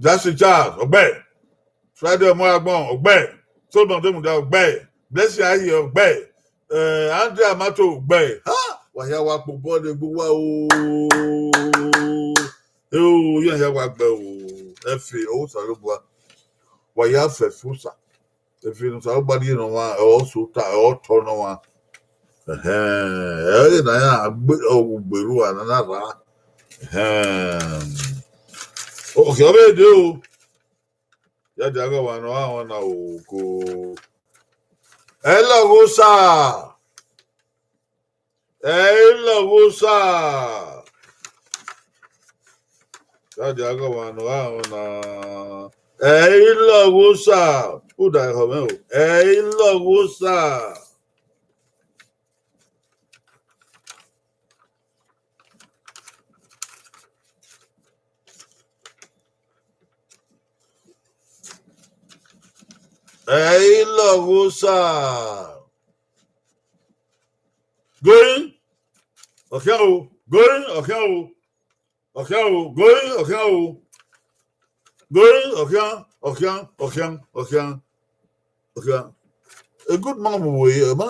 Jackson Charles, ọgbẹe. Friday Ọmọragbọn, ọgbẹe. Solomon Demuda, ọgbẹe. Blessing Aye, ọgbẹe. Eh, Andrea Mato, ọgbẹe. Ha! Wa hia wa kpo bọọlu egbe uwa o. Eo, iran hia wa gbe o. Ẹfe, Osanobua. Wa ya fẹ ẹfosa. Efe ne Osanobua rhie ne ọmwa, ọ sẹ ota, ọ tọ ne ọmwa. Ẹhẹn, ẹ i re ne a ya gbe, ọ wu gbe ru a na na rra. Ẹhẹn. Okhian vbe dee o. Ya dia ghe ọmwa ne ọ gha rẹn ọna o ko. Ẹ i lọghọ Osa. Ẹ i lọghọ Osa. Ya dia ghe ọmwa ne ọ gha rẹn ọna. Ẹ i lọghọ Osa. Uda ehọ mwẹ o. Ẹ i lọghọ Osa. Ẹ i lọghọ Osa. Going, ọkhian o. Going, ọkhian o. Ọkhian o. Going, ọkhian o. Going, ọkhian, ọkhian, ọkhian, ọkhian, ọkhian. A good mom we, ma,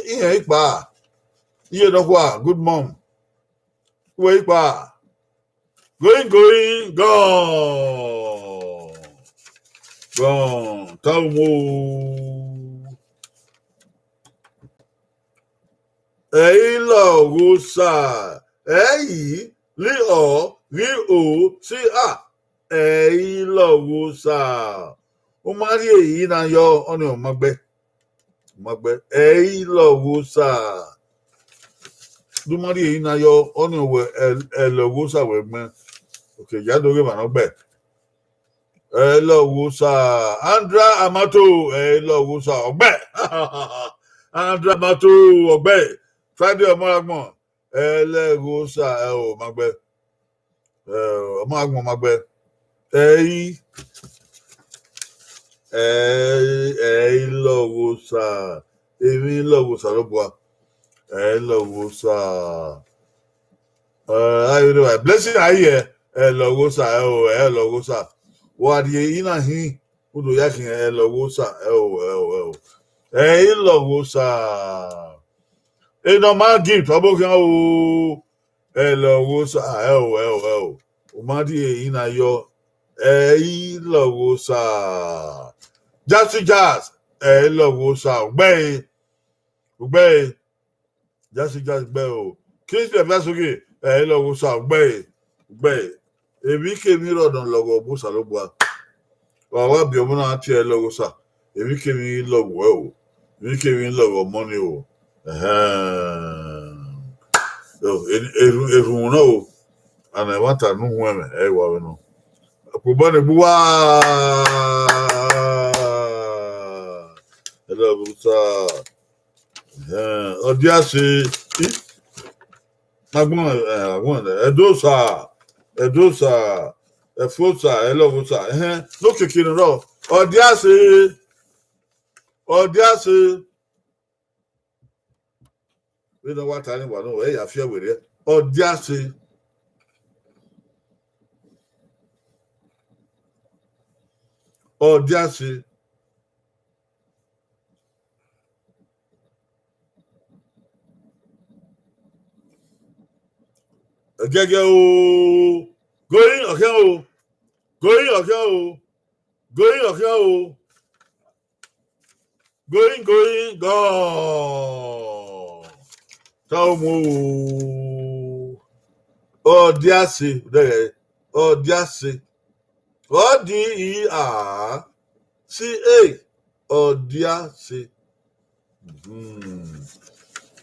iran ikpa. Iye nọkhua, good mom. Uwẹ ikpa. Going, going, gone. Gone. Tau mo. Ẹ i lọghọ Osa. Ẹ i li ọ ghi o si a. Ẹ i lọghọ Osa. U ma rhie eyi na yọ, ọnii ọ ma gbe. Ma gbe, ẹ i lọghọ Osa. Du ma rhie eyi na yọ, ọnii wẹ ẹ, ẹ lọghọ Osa wẹ gbẹn. Okay, ya do ghe emwa ne ọ gbe. Ẹ i lọghọ Osa. Andra Amato, ẹ i lọghọ Osa, ọ gbe. Andra Amato, ọ gbe. Friday Ọmọragbọn, ẹ i lọghọ Osa, ẹ o, ma gbe. Ẹ, Ọmọragbọn ma gbe. Ẹ i, ẹ i, ẹ i lọghọ Osa. Emwi lọghọ Osanobua. Ẹ i lọghọ Osa. Ẹ, a i re wa Blessing Aye, ẹ i lọghọ Osa, ẹ o, ẹ i lọghọ Osa. Wa rhie eyi na hin, u do ya khian, ẹ i lọghọ Osa, ẹ o, ẹ o, ẹ o. Ẹ i lọghọ Osa. Enormal Gift, ọ bọ khian o. Ẹ i lọghọ Osa, ẹ o, ẹ o, ẹ o. U ma rhie eyi na yọ, ẹ i lọghọ Osa. Jazzy Jazz, ẹ i lọghọ Osa, u gbe ẹre, u gbe ẹre. Jazzy Jazz gbe ẹre o. Kingsley Vasugi, ẹ i lọghọ Osa, u gbe ẹre, u gbe ẹre. Emwikemwi rọ nọ lọghọ bu Osanobua. Wa wa biẹ ọmọ na tie ẹ lọghọ Osa. Emwikemwi lọghọ ẹ o. Emwikemwi lọghọ ọmọ ni o. Ẹhẹn. Erhunmwu nọ o. Ana ẹmwata ne u huẹn mwẹ, ẹ i wa vbe nọ. Ọkpobọ ne egbe uwa. Ẹ lọghọ Osa. Ẹhẹn, ọ dia ẹse, i, agbọn, ẹ, agbọn, Ẹdosa, Ẹdosa, Ẹfosa, ẹ i lọghọ Osa, ẹhẹn, ne okiekie ne ọ rrọọ, ọ dia ẹse, ọ dia ẹse. Vbene ọ wa ta ni wa nọ, ẹ ya fiẹ werriẹ. Ọdiase. Ọdiase. Ẹgẹgẹ o. Going ọkhian o. Going ọkhian o. Going ọkhian o. Going, going, gone. Ta omo o. Ọdiase, dẹghẹ, Ọdiase. O D E A C A. Ọdiase. Mhm.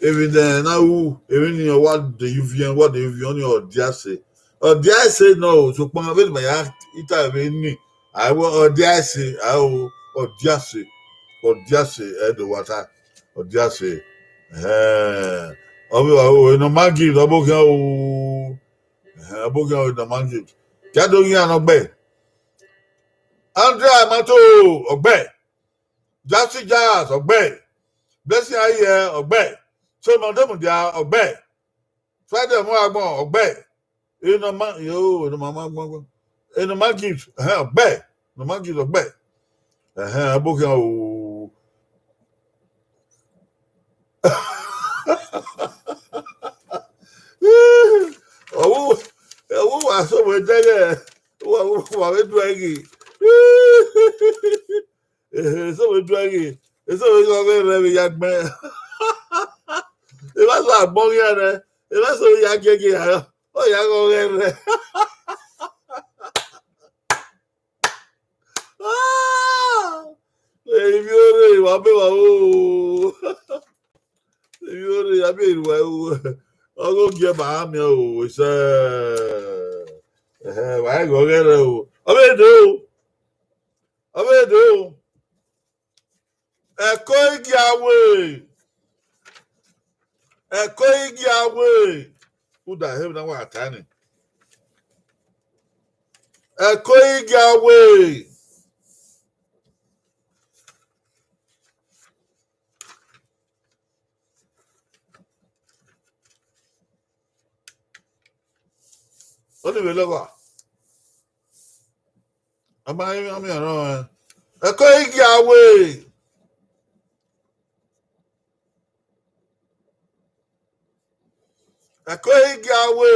Emwi ne na ru, emwi ni ọ wa de ye uviẹn, wa de ye uviẹn, ọnii Ọdiase. Ọdiase nọ o, sokpan vbene ma ya ita vbe ni, a wẹ Ọdiase, a o, Ọdiase, Ọdiase, ẹ do wa ta, Ọdiase. Ẹhẹn. Ọ vbe wa o, enọ ma gi, ọ bọ khian o. Ẹhẹn, ọ bọ khian o, enọ ma gi. Kia do ghian ne ọ gbe. Andrea Amato, ọ gbe. Jackson Jazz, ọ gbe. Blessing Aye, ọ gbe. Solomon Demudia, ọ gbe. Friday Ọmọagbọn, ọ gbe. Enọ ma, yo, enọ ma, ma, ma, ma. Enọ ma Gift, ẹhẹn, ọ gbe. Enọ ma Gift, ọ gbe. Ẹhẹn, ọ bọ khian o. Ọvbo, ọvbo wa sẹ wẹ dẹghẹ, wa, wa, wa vbe do ẹghe. Ehe, eso vbe do ẹghe, eso vbe ghe ọghẹe rẹ vbe ya gbẹn. Evba sẹ agbọn ghian nẹ, evba sẹ ya giẹgiẹ, ọ ya ghe ọghẹe rẹ. Ivbi ore, wa be wa o. Ivbi ore, ya be ruẹ o. Ọghe ogie ma a miẹn o, sẹ. Ẹhẹ, wa ghe ọghẹe rẹ o. Ọ vbe do o. Ọ vbe do o. Ẹko Igiawe. Ẹko Igiawe. Uda he na wa ta ni. Ẹko Igiawe. Ọnii vbe lọghọ. A ma, a ma rẹn ọnrẹn. Ẹko Igiawe. Ẹko Igiawe.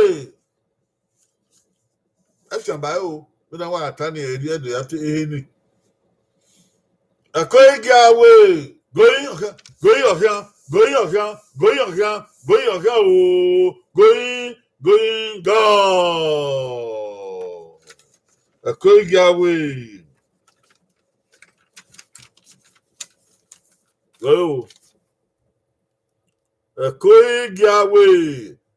Ẹ fian ba o, vbene a wa ta ni, ẹ rhie ẹdẹ ya te ehe ni. Ẹko Igiawe, going ọkhian, going ọkhian, going ọkhian, going ọkhian, going ọkhian o, going, going gone. Ẹko Igiawe. Go. Ẹko Igiawe.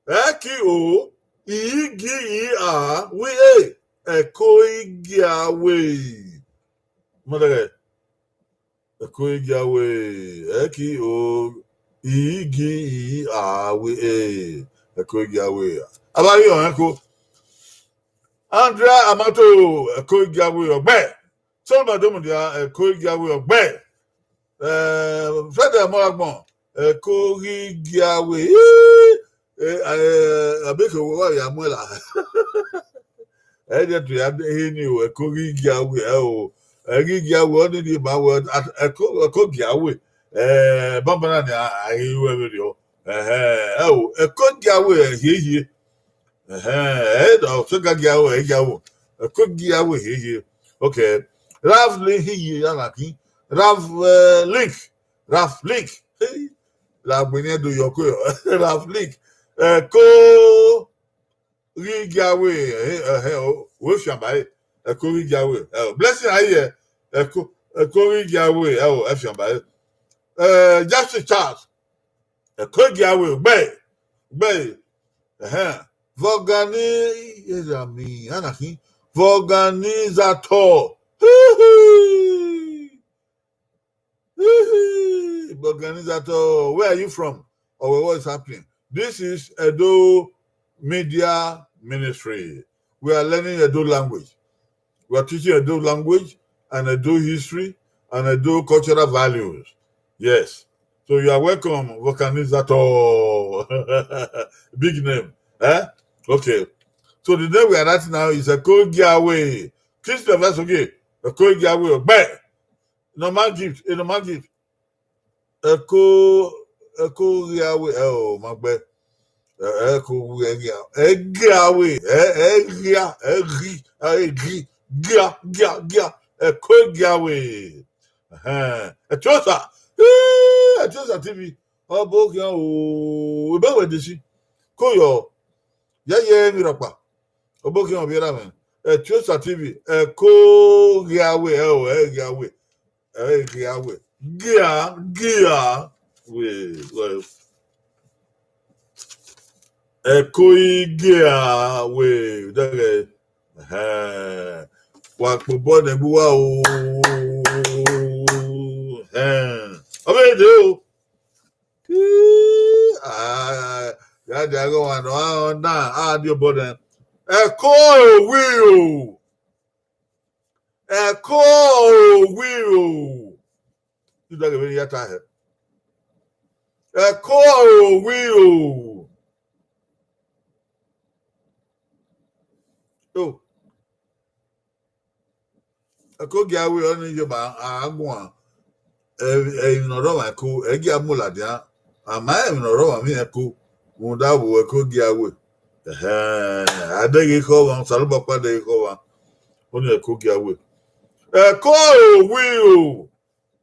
Ẹ ki o, I gi I a, wi e. Ẹko Igiawe. Mọdẹghẹ. Ẹko Igiawe. Ẹ ki o, I gi I a, wi e. Ẹko Igiawe. A ba ghi ọnrẹn ko. Andrea Amato, Ẹko Igiawe, ọ gbe. Solomon Demudia, Ẹko Igiawe, ọ gbe. Eh, Friday Ọmọagbọn, Ẹko Igiawe. Ii, eh, eh, abeke wo wa ya mu la. Ẹ dẹ tu ya he ni o, Ẹko Igiawe, ẹ o. Ẹ ghi Igiawe, ọ ni ni ma wẹ, Ẹko, Ẹko Igiawe. Eh, banbanna ni a, a ghi ru ẹvbe rriọ. Ẹhẹn, ẹ o, Ẹko Igiawe, ẹ hiehie. Ẹhẹn, ẹ dọ, Ẹko Igiawe, ẹ Igiawe. Ẹko Igiawe, hiehie. Okay. Ralph Link, hiehie, ya na kin. Ralph, eh, Link. Ralph Link. Hey. La gbe ni do yọ ko. Ralph Link. Ẹko Igiawe, eh, eh, eh, o, we fian ba e. Ẹko Igiawe, eh, Blessing Aye, Ẹko, Ẹko Igiawe, eh, o, ẹ fian ba e. Eh, Jackson Charles, Ẹko Igiawe, gbe, gbe, ẹhẹn. Vọgani, era mi, ana khin, vọganizator. Hihi. Organizator, where are you from? Or what is happening? This is Edo Media Ministry. We are learning Edo language. We are teaching Edo language and Edo history and Edo cultural values. Yes. So you are welcome, Vulcanizator. Big name. Eh? Okay. So the name we are writing now is Eko Giawe. Christopher Soge. Eko Giawe. But normal gift. A normal gift. Eko, Eko Giawe. Oh, my bad. Ẹ, ẹ ko wu ẹgia, ẹgia we, ẹ, ẹgia, ẹghi, ẹghi, gia, gia, gia, Eko Giawe. Ẹhẹn, Ẹtiosa, ee, Ẹtiosa T V, ọ bọ khian o, ebe wẹ desi, ko yọ, yẹyẹ emwi rhọkpa, ọ bọ khian ọ vbe ra mwẹ, Ẹtiosa T V, Eko Giawe, ẹ o, ẹ Giawe. Ẹ ghi gha wẹ, gia, gia, wẹ, wẹ, Eko i gia wẹ, dẹghẹ, ẹhẹn, wa kpe obọ nẹ gbe uwa o, ẹhẹn, ọ vbe dee o, ah, ya dia ghe ọmwa nọ, a na, a die obọ nẹ, Eko ọre owi o. Eko ọre owi o. Idaghẹ vbene I ya ta hẹ. Eko ọre owi o. Oh. Eko Giawe ọnii ye ma a guan. Ẹ, emwi ne ọ rre ọmwa Eko, ẹ i gia mu ladian. A ma rẹn emwi ne ọ rre ọmwa vbe iran Eko, rhunmwuda vbe Eko Giawe. Ẹhẹn, a deghẹ ekhọe ọmwa, Osanobua ọkpa deghẹ ekhọe ọmwa. Ọnii Eko Giawe. Eko ọre owi o.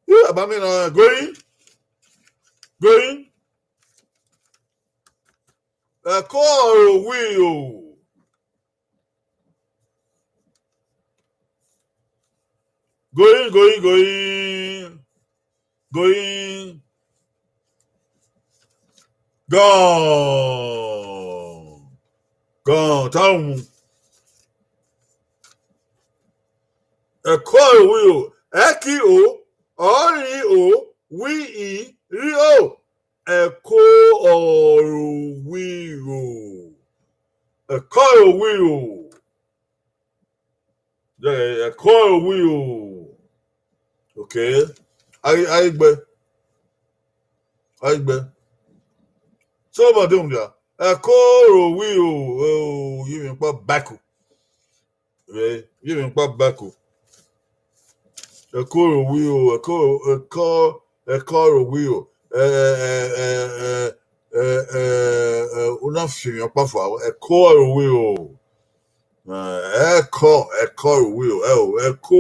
Yu, abami nọ, going, going. Eko ọre owi o. Going, going, going. Going. Gone. Gone. Town. Eko ọre owi o. Ẹ ki o, ọ ri o, wi i, ri o. Eko ọre owi o. Eko ọre owi o. Eko ọre owi o. Okay. Ai, ai gbe. Ai gbe. So, ma de mu dia. Eko ọre owi o. O, ye emwi kpa baku. Vbe, ye emwi kpa baku. Eko ọre owi o, eko, eko, eko ọre owi o. Ẹ, ẹ, ẹ, ẹ, ẹ, ẹ, ẹ, ẹ, ẹ, u na fi emwi ọkpa fua, eko ọre owi o. Ẹ, eko, eko ọre owi o. Ẹ o, eko,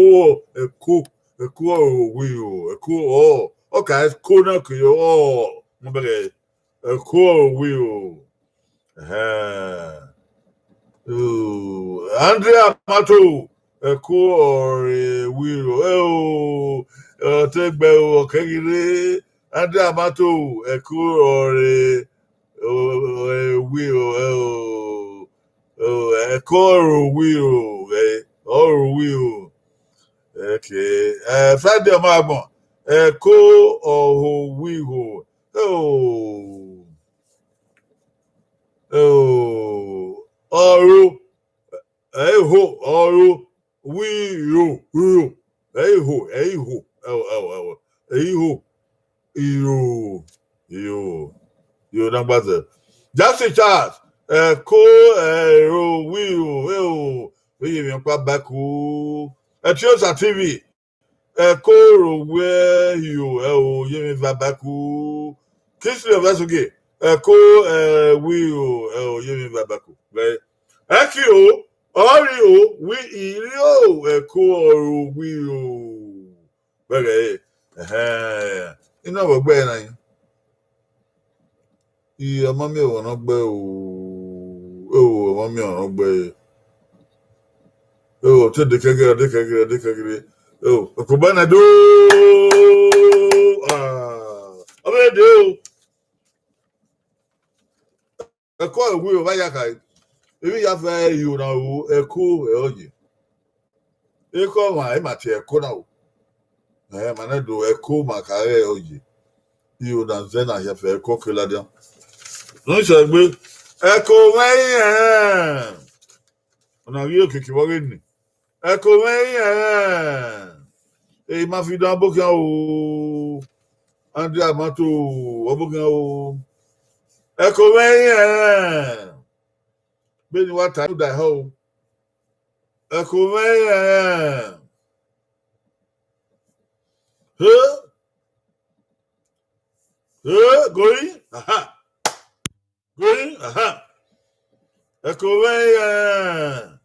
eko, eko ọre owi o. Eko, ọ, ọ ka eko na ke yo, ọ, mo bẹghe. Eko ọre owi o. Ẹhẹn. Oh, Andrea Mato, Eko ọre owi o. Ẹ o, ọ te gbe o, ọ kẹ ghi rre. Andrea Mato, Eko ọre, ọre owi o. Ẹ o, o, Eko ọre owi o. Ẹ, ọre owi o. Okay. Ẹ, Friday ọmọ agbọn, Eko ọre owi o. Oh. Oh. Ọro. Ẹ i ho, ọro. Wi ro, ro. Ẹ i ho, ẹ i ho. Ẹ o, ẹ o, ẹ o. Ẹ i ho. Iro. Iro. Iro na gba zẹ. Jackson Charles. Eko ọre owi o. Ẹ o. Vbe ye emwi ọkpa baku. Ẹtiosa T V. Eko ọre owi o, ẹ o, ye emwi va baku. Kingsley Ọvẹsoge, Eko ọre owi o, ẹ o, ye emwi va baku. Vbe, ẹ ki o, ọ ri o, wi i ri o, Eko ọre owi o. Vbe ẹghẹ ẹre, ẹhẹn, I na vbe gbe ẹre na yin. I, ọ ma miẹn ẹvbo ne ọ gbe o, eo, ọ ma miẹn ọmwa ne ọ gbe. Eo, te dekẹgẹrẹ, dekẹgẹrẹ, dekẹgẹrẹ. Eo, okpogba na do. Ah, ọ vbe dee o. Eko ọre owi o, vbe a ya khare. Emwi ya fẹ iro na ro, Eko ọre ọ ye. Ekhọe ọmwa, e ma tie Eko na o. Ẹ, ma nẹ do Eko ma khare ọ ye. Iro na zẹ na hia fẹ Eko ke ladian. Nọ sẹ egbe, Eko mwẹ i rẹn. Ọna ghi okiekie vbe ọ ghe ni. Eko mwẹ i rẹn. E ma fi dan bọ khian o. Andrea Mato, ọbokhian o. Ẹko mwẹ i ẹnrẹn. Vbene wa ta da ehọ o. Ẹko mwẹ i ẹnrẹn. He? He, goi? Aha. Goi? Aha. Ẹko mwẹ i ẹnrẹn.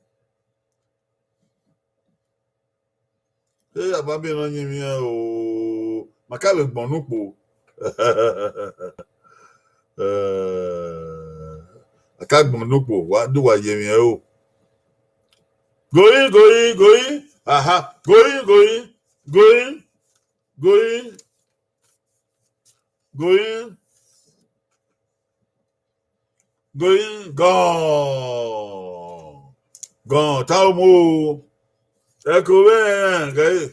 Ẹ, a ma miẹn ne ọ yin emwi o, ma ka vbe gbọn ne ukpo. Eh, a ka gbọn ne ukpo, wa do wa ye emwi ẹre o. Goi, goi, goi, aha, goi, goi, goi, goi, goi. Goi, gọn. Gọn, ta omo o. Ẹko mwẹ i ẹnrẹn, gẹe.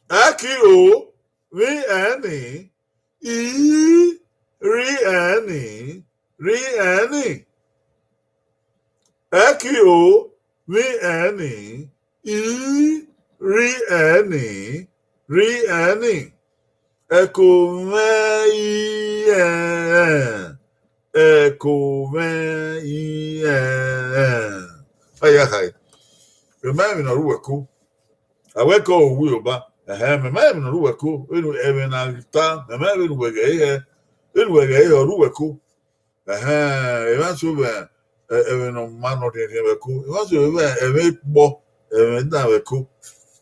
Ẹki o, vbi ẹnrẹn, i, rri ẹnrẹn, rri ẹnrẹn. Ẹki o, vbi ẹnrẹn, i, rri ẹnrẹn, rri ẹnrẹn. Ẹko mwẹ i ẹnrẹn. Ẹko mwẹ i ẹnrẹn. Ọ ya khare. Mẹ ma rẹn emwi ne ọ rre uwu ẹko. A wẹ ke ọ ru uwu Yoruba. Ẹhẹn, mẹ ma rẹn emwi ne ọ rre uwu ẹko. Vbene ẹmwẹ ne a ta, mẹ ma rẹn vbene uwẹ ghẹ hẹ. Vbene uwẹ ghẹ hẹ, ọ rre uwu ẹko. Ẹhẹn, emwa so vbe, ẹ, ẹmwẹ ne ọ ma ne ọ rhiẹnrhiẹn vbe ẹko. Emwa so vbe ẹmwẹ kpọ, ẹmwẹ dan vbe ẹko.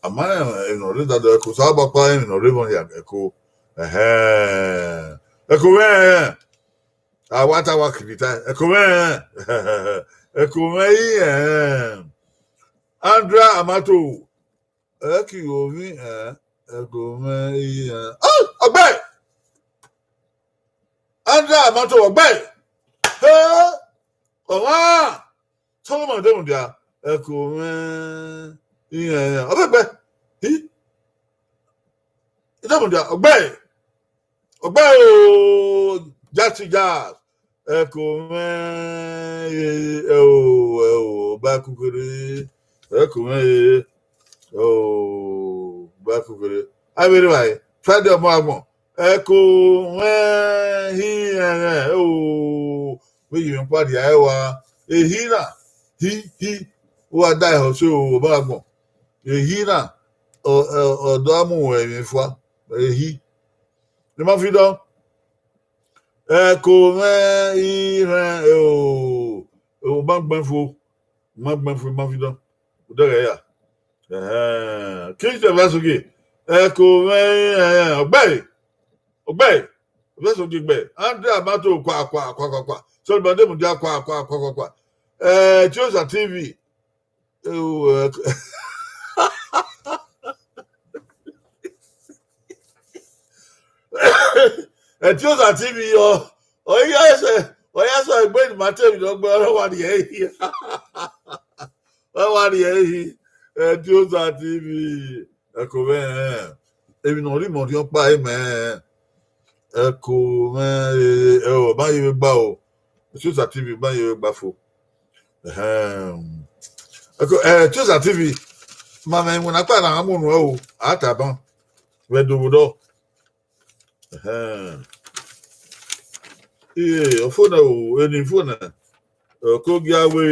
A ma rẹn emwi ne ọ rre dada ẹko, sa ọkpa rẹn emwi ne ọ rre vbọ hia ẹko. Ẹhẹn. Ẹko mwẹ i ẹnrẹn. A wa ta wa kiri ta. Ẹko mwẹ i ẹnrẹn. Ẹko mwẹ i ẹnrẹn. Andrea Amato. Ẹki o vbi ẹnrẹn, ẹko mwẹ i ẹnrẹn. Ah, ọgbẹe! Andrea Amato, ọgbẹe! He! Ọmwa! Solomon Demudia, ẹko mwẹ i ẹnrẹn. Ọ vbe gbe. Hi! Demudia, ọgbẹe! Ọgbẹe o! Jati Jazz. Ẹko mwẹ i ẹnrẹn, ẹo, ẹo, ba kukere. Ẹko mwẹ i ẹnrẹn, ẹo, ba kukere. A vbe rre evbare, Friday ọmọ agbọn. Ẹko mwẹ i ẹnrẹn, ẹo, vbe ye mwẹ kpa dia ẹre wa. Ehi na, hi, hi, u wa da ẹhọ so, ọmọ agbọn. Ehi na, ọ, ọ, ọ do mu ruẹ emwi fua. Ehi. Ne ima fi dọ. Ẹko mwẹ i ẹnrẹn, ẹo, ẹo, ma gbẹn fo, ma gbẹn fo, ma fi dọ. Odẹghẹ ya. Ẹhẹn. Kingston vbe Asogie. Ẹko mwẹ i ẹnrẹn, ọgbẹe, ọgbẹe, vbe Asogie gbe. Andrea Amato, kua, kua, kua, kua, kua. Solomon Demudia, kua, kua, kua, kua, kua. Eh, Tiosa T V. Ẹo, ẹ, Etiosa T V, ọ, ọ ya sẹ, ọ ya sẹ egbe ne ima te emwi ne ọ gbe, ọ wa rhie ẹre hi. Ọ wa rhie ẹre hi. Etiosa T V, ẹko mwẹ, emwi ne ọ rhie imẹ ọkpa, imẹ. Ẹko mwẹ, ẹ, ọ ma ye vbe gba o. Etiosa T V ma ye vbe gba fo. Ẹhẹn. Ẹko, ẹ, Etiosa T V, ma mwẹ iwinna kpa na a mu nuẹn o, a ta ban. Vbe do vbe odọ. Ẹhẹn. Iye, ọfo nẹ o, eni fo nẹ. Ẹko gia we,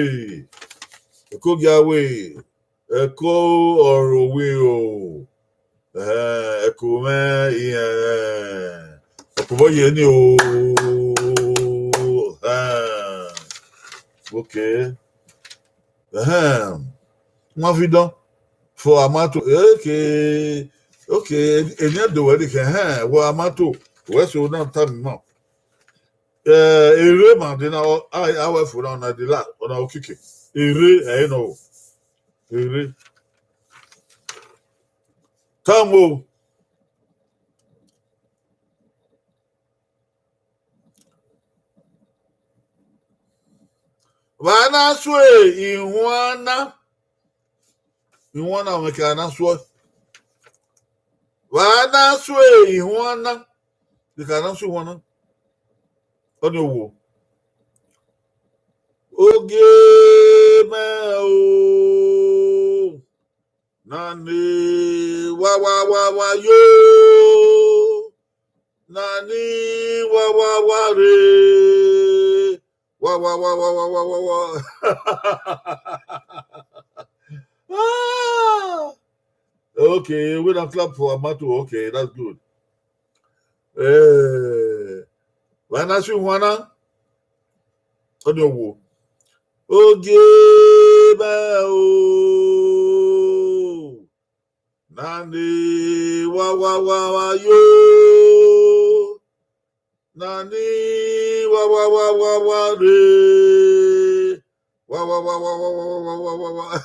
ẹko gia we. Ẹko ọrọre o. Ẹhẹn, ẹko mwẹ, ẹhẹn, ẹko vbọ ye ni o. Ẹhẹn. Okay. Ẹhẹn. Nwa fi dọn. For Amato. Okay. Okay. Eni do wẹ dikẹ. Ẹhẹn. Wẹ Amato. Wẹ so na ta mi mọ. Eh, ere ma de na, a, a wẹ fo na, ọna de la, ọna okike. Ere, ẹ nọ o. Ere. Tamo. Vbe a na sue ihuan na, ihuan na mwẹ ke a na sue. Vbe a na sue ihuan na, de ka na sue ihuan na. Ọni owo. Ogie mẹ o. Nani wa, wa, wa, wa, yo. Nani wa wa wa re. Wa wa wa wa wa wa wa wa. Ah! Okay, we don't clap for Amatu. Okay, that's good. Eh, wa na si wan na. Oni owo. Ogie ba o. Nani wa wa wa wa yo. Nani wa wa wa wa wa re. Wa wa wa wa wa wa wa wa wa wa.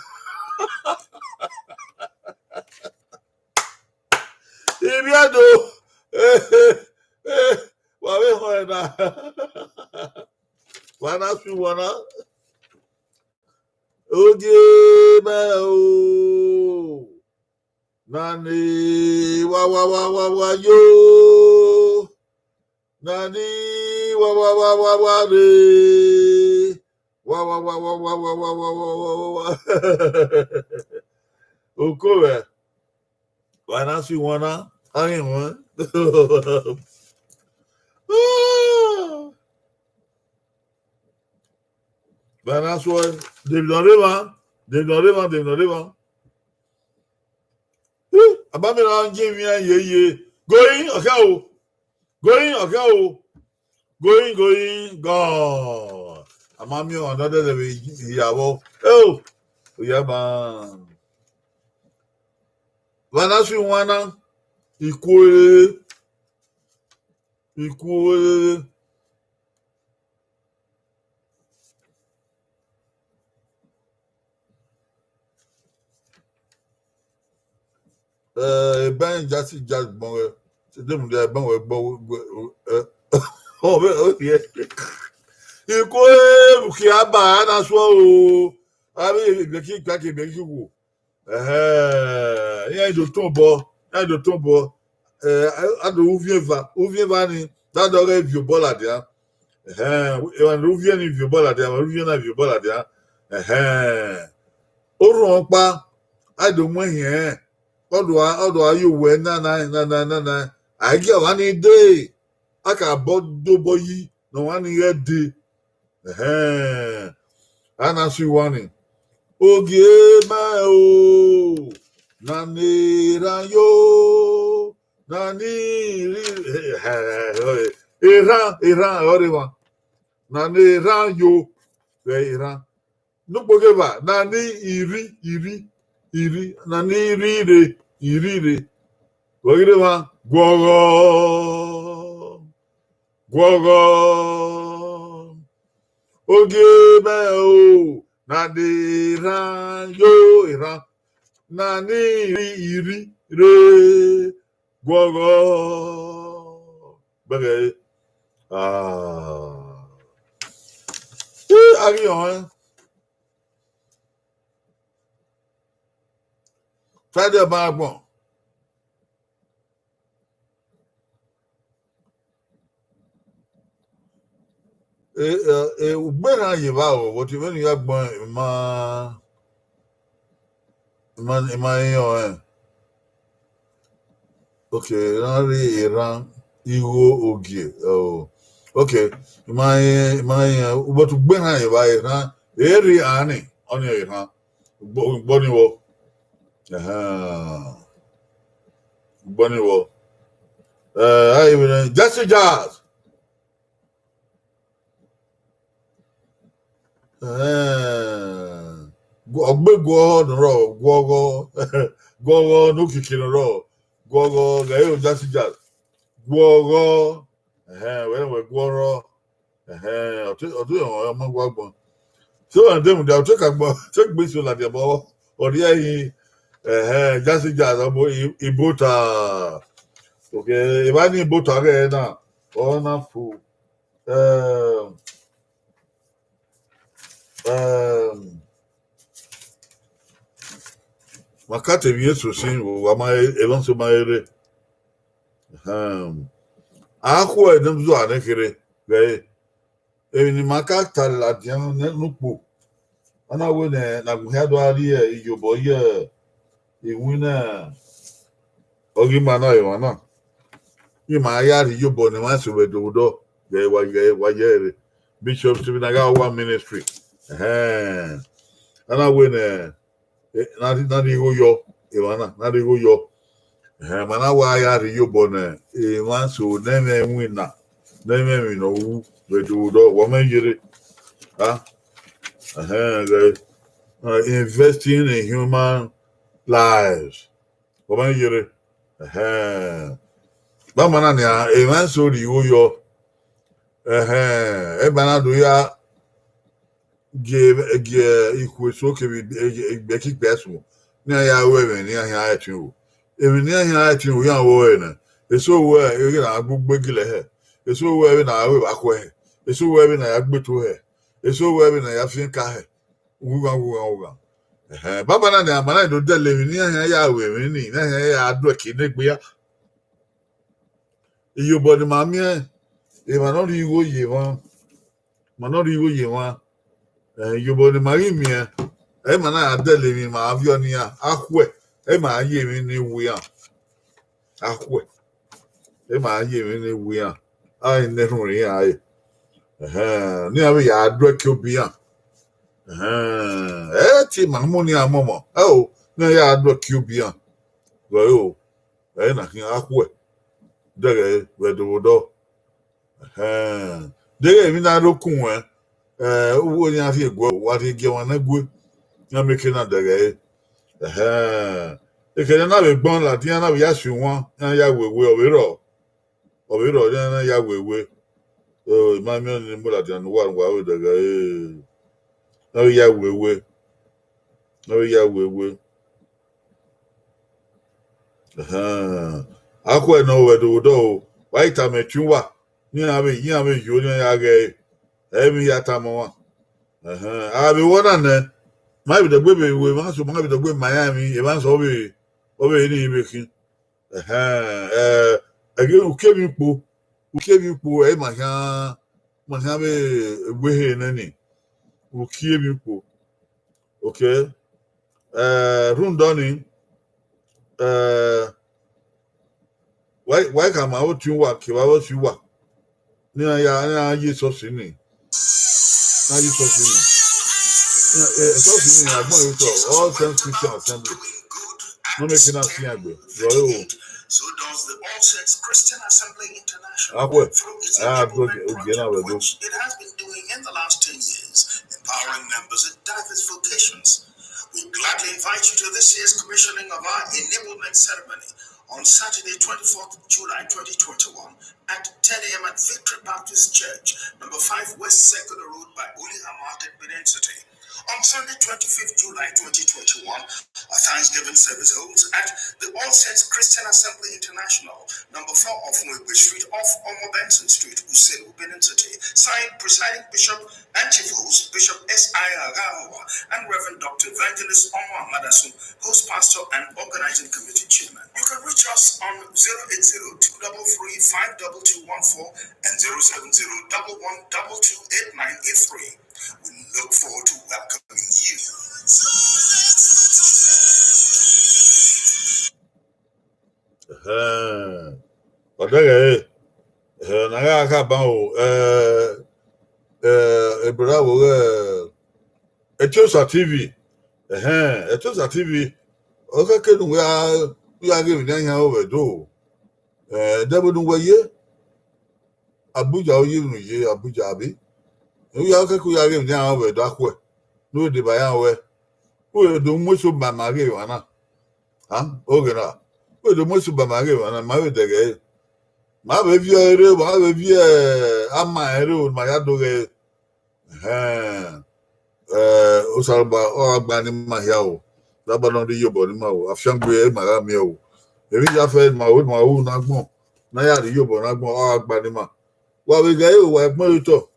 Ibiado. Wa vbe họn ẹna. Wa na fi wọn na. Ogie ba o. Nani wa wa wa wa wa yo. Nani wa wa wa wa wa re. Wa wa wa wa wa wa wa wa wa wa wa wa. Oko vẹ. Wa na si wọn na. Ayin wọn. Wa na suọ. David Orema. David Orema. David Orema. Abami ra je mi ye ye. Going, okay o. Going, okay o. Going, going, gone. Ama mi o, another level, ìyàwó. Oh, yeah, man. Wa na si wan na. Ikue. Ikue. Eh, eba ẹn Jasi Jazz gbọn wẹ. Sẹ de mu dia eba wẹ gbọ wẹ, eh, ọ vbe, ọ vbe. Ikue, uki aba, a na suọ o. A vbe, ebe ki gba ke ebe ki wo. Ẹhẹn, iran do tọn obọ, iran do tọn obọ. Eh, a do ru uviẹn eva, uviẹn eva ni, da dọghe viọ obọ ladian. Ẹhẹn, emwa ne ru uviẹn ni viọ obọ ladian, emwa ne ru uviẹn na viọ obọ ladian. Ẹhẹn, orhunmwu ọkpa, a do mu ẹhiẹn, ọ do a, ọ do a ye owẹ nana, nana, nana. A i gie ọmwa ni dee, a ka bọ dobọ yi ne ọmwa ni ghẹ dee. Ẹhẹn, a na si wan ni. Ogie ma o, nani erhan yo, nani ri, erhan, erhan, ọre emwa. Nani erhan yo, vbe erhan. Nukpogeba, nani iri, iri, iri, nani iri re, iri re. Vbe ọ ghi rre emwa, guọghọ, guọghọ. Ogie mẹ o, nani erhan yo erhan, nani iri, iri re, guọghọ. Bẹghe, ah. Eh, a ghi họn ẹn. Friday ọba agbọn. Eh, eh, eh, ugbe na ye vba o, but vbene I ya gbẹn, I ma, I ma, I ma rẹn ọnrẹn. Okay, erhan rre erhan, igho, ogie. Oh. Okay, I ma rẹn, I ma rẹn, but ugbe na ye vba erhan, erhan ni, ọnii erhan. Ugbo, ugbo ni vbọ. Ẹhẹn. Ugbo ni vbọ. Eh, a i vbe rẹn, Jesse Jazz. Ẹhẹn. Gu-, ọ gbe guọghọ ne ọ rrọọ, guọghọ. Guọghọ ne okiekie ne ọ rrọọ. Guọghọ, ghẹ i ro Jesse Jazz. Guọghọ. Ẹhẹn, wẹ rẹn wẹ guọghọ. Ẹhẹn, ọ te, ọ te rẹn ọmọ wa gbọn. So, and then, ọ te ka gbọn, te gbe iso ladian, but ọ rhie ẹre, ẹhẹn, Jesse Jazz, ọmọ I-, Ibota. Okay, evba ni Ibota ghẹ na, ọ na fu. Um, um, ma ka te emwi eso sin, wa ma e-, emwa eso ma rre. Ahm, a khu ẹdẹ zua nẹ kherhe, vbe emwi ne ima ka ta ladian nẹ ukpo, ọ na wẹ ne, ne agbọn hia do gha rrie iyobọ ye iwinna ọghe ima na, emwa na. ima ya rhie iyobọ ne emwa eso vbe Ẹdo vbe odọ, ghẹ wa, ghẹ wa ye ẹre. Bishop Stephen Aghawa Ministry. Ẹhẹn. A na wẹ ne, eh, na, na rhie igho yọ, emwa na, na rhie igho yọ. Ẹhẹn, ma na wa ya rhie iyobọ ne emwa eso ne ẹmwẹ iwinna, ne ẹmwẹ emwi ne ọ ru vbe Ẹdo vbe odọ, wa mwẹ yere. Ah, ẹhẹn, ghẹ, uh, investing in human lives. Wa mwẹ yere. Ẹhẹn. Banbanna nian, emwa eso rhie igho yọ. Ẹhẹn, ẹba na do ya gie, gie ikhuo eso kevbe igbẹkigbe eso, ne iran ya ru ẹmwẹ ne iran khian ra ẹtin ro. Emwi ne iran khian ra ẹtin ro, iran ru ẹre nẹ. Eso ru ẹre vbene a gbe ugbo gele hẹ. Eso ru ẹre vbene a ru evba khuẹ hẹ. Eso ru ẹre vbene a ya gbe eto hẹ. Eso ru ẹre vbene a ya fian eka hẹ. Ughan, ughan, ughan. Ẹhẹn, banbanna nian, ma na do dẹlẹ emwi ne iran khian ya ru emwi ni, ne iran khian ya do ẹki ne egbe ya. Iyobọ ne ima miẹn, emwa ne ọ rhie igho ye emwa, ma ne ọ rhie igho ye emwa, eh, iyobọ ne ima ghi miẹn, ẹ ma na ya dẹlẹ emwi ma viọ ne iran, akhuẹ, ẹ ma ye emwi ne iwu iran, akhuẹ, ẹ ma ye emwi ne iwu iran, a i ne erhunmwu iran re. Ẹhẹn, ne iran vbe ya do ẹki obi iran. Ẹhẹn, ẹ te ima mu ne iran mọmọ, ẹ o, ne iran ya do ẹki obi iran. Wẹ o, ẹ na khian akhuẹ, dẹghẹ vbe Ẹdo vbe odọ. Ẹhẹn, deghẹ emwi na rre okun ruẹn, eh, uwu ne iran rhie guẹ, wa rhie gie ọmwa ne gue, iran mieke na dẹghẹ ẹre. Ẹhẹn, ekhẹ ne a na vbe gbọn ladian, na vbe ya si wan, iran ya wewe, ọ vbe rrọọ, ọ vbe rrọọ, iran na ya wewe. Eh, ima miẹn ọnii mu ladian ne uwa, uwa vbe dẹghẹ ẹre, na vbe ya wewe, na vbe ya wewe. Ẹhẹn. Akhuẹ ne ọ vbe Ẹdo vbe odọ o, wa i tama ẹtin uwa, ne iran vbe, iran vbe yo ne iran ya ghẹ ẹre, ẹ i vbe ya tama ọmwa. Ẹhẹn. A vbe vbọ na nẹ, ma vbe dọgbe vbe ru emwa eso, ma vbe dọgbe ma iran emwi, emwa eso ọ vbe, ọ vbe ne iran vbe khin. Ẹhẹn, eh, ẹghẹ uki emwi kpo, uki emwi kpo, ẹ i ma khian, ma khian vbe wehe nẹ ni, uki emwi kpo. Okay. Eh, rhunmwuda ọnii, eh, wa, wa i khama ọtẹn uwa kevbe avbe ọse uwa, ne iran ya, ne iran ye esọsi ni, ne iran ye esọsi ni. Eh, esọsi ni agbọn ye otọ, All Saints Christian Assembly. No make una see egbe. Rọ o. So does the All Saints Christian Assembly International. Akhuẹ, through its a do enablement ogie na project, wẹ do. Which it has been doing in the last ten years, empowering members in diverse vocations. We gladly invite you to this year's commissioning of our enablement ceremony on Saturday, twenty-fourth July twenty twenty-one, at ten a.m. at Victory Baptist Church, number five West Circular Road by Oliha Market, Benin City. On Sunday, twenty-fifth July twenty twenty-one, a Thanksgiving service holds at the All Saints Christian Assembly International, number four off Nwegbe Street, off Omo Benson Street, Uselu, Benin City. Signed, Presiding Bishop and Chief Host, Bishop S I Agahowa, and Reverend Doctor Evangelist Omo Amadasun, Host Pastor and Organizing Committee Chairman. You can reach us on zero eight zero two double three five double two one four and zero seven zero double one double two eight nine eight three. We look forward to welcoming you. Ẹhẹn. Ọ dẹghẹ ẹre, ẹhẹn, ne a gha kha ban o, eh, eh, ebrother vbe ọghe Etiosa T V, ẹhẹn, Etiosa T V, ọ khẹke ne uwẹ a, uwẹ a ghe emwi ne a yan ro vbe Ẹdo. Eh, ẹdẹ vbene uwẹ ye, Abuja, u ye emwi ne u ye Abuja, abi? Uya khẹke uya ghe emwi ne a yan ro vbe Ẹdo akhuẹ, ne u vbe deba iran wẹ, u vbe do mu eso ba ma ghe emwa na. A, oghe na, u vbe do mu eso ba ma ghe emwa na, ma vbe dẹghẹ ẹre. Ma vbe viọ ẹre, ma vbe viọ ama ẹre, ma ya do ghẹ ẹre. Ẹhẹn. Eh, Osanobua, ọ gha gba ne ima hia o. Daba nọ rhie iyobọ ne ima o. Afiangbe ima gha miẹn o. Emwi ya fẹ ma ru, ma ru ne agbọn, ne a ya rhie iyobọ ne agbọn, ọ gha gba ne ima. Wa vbe ghe ẹre o, wa gbẹn re otọ.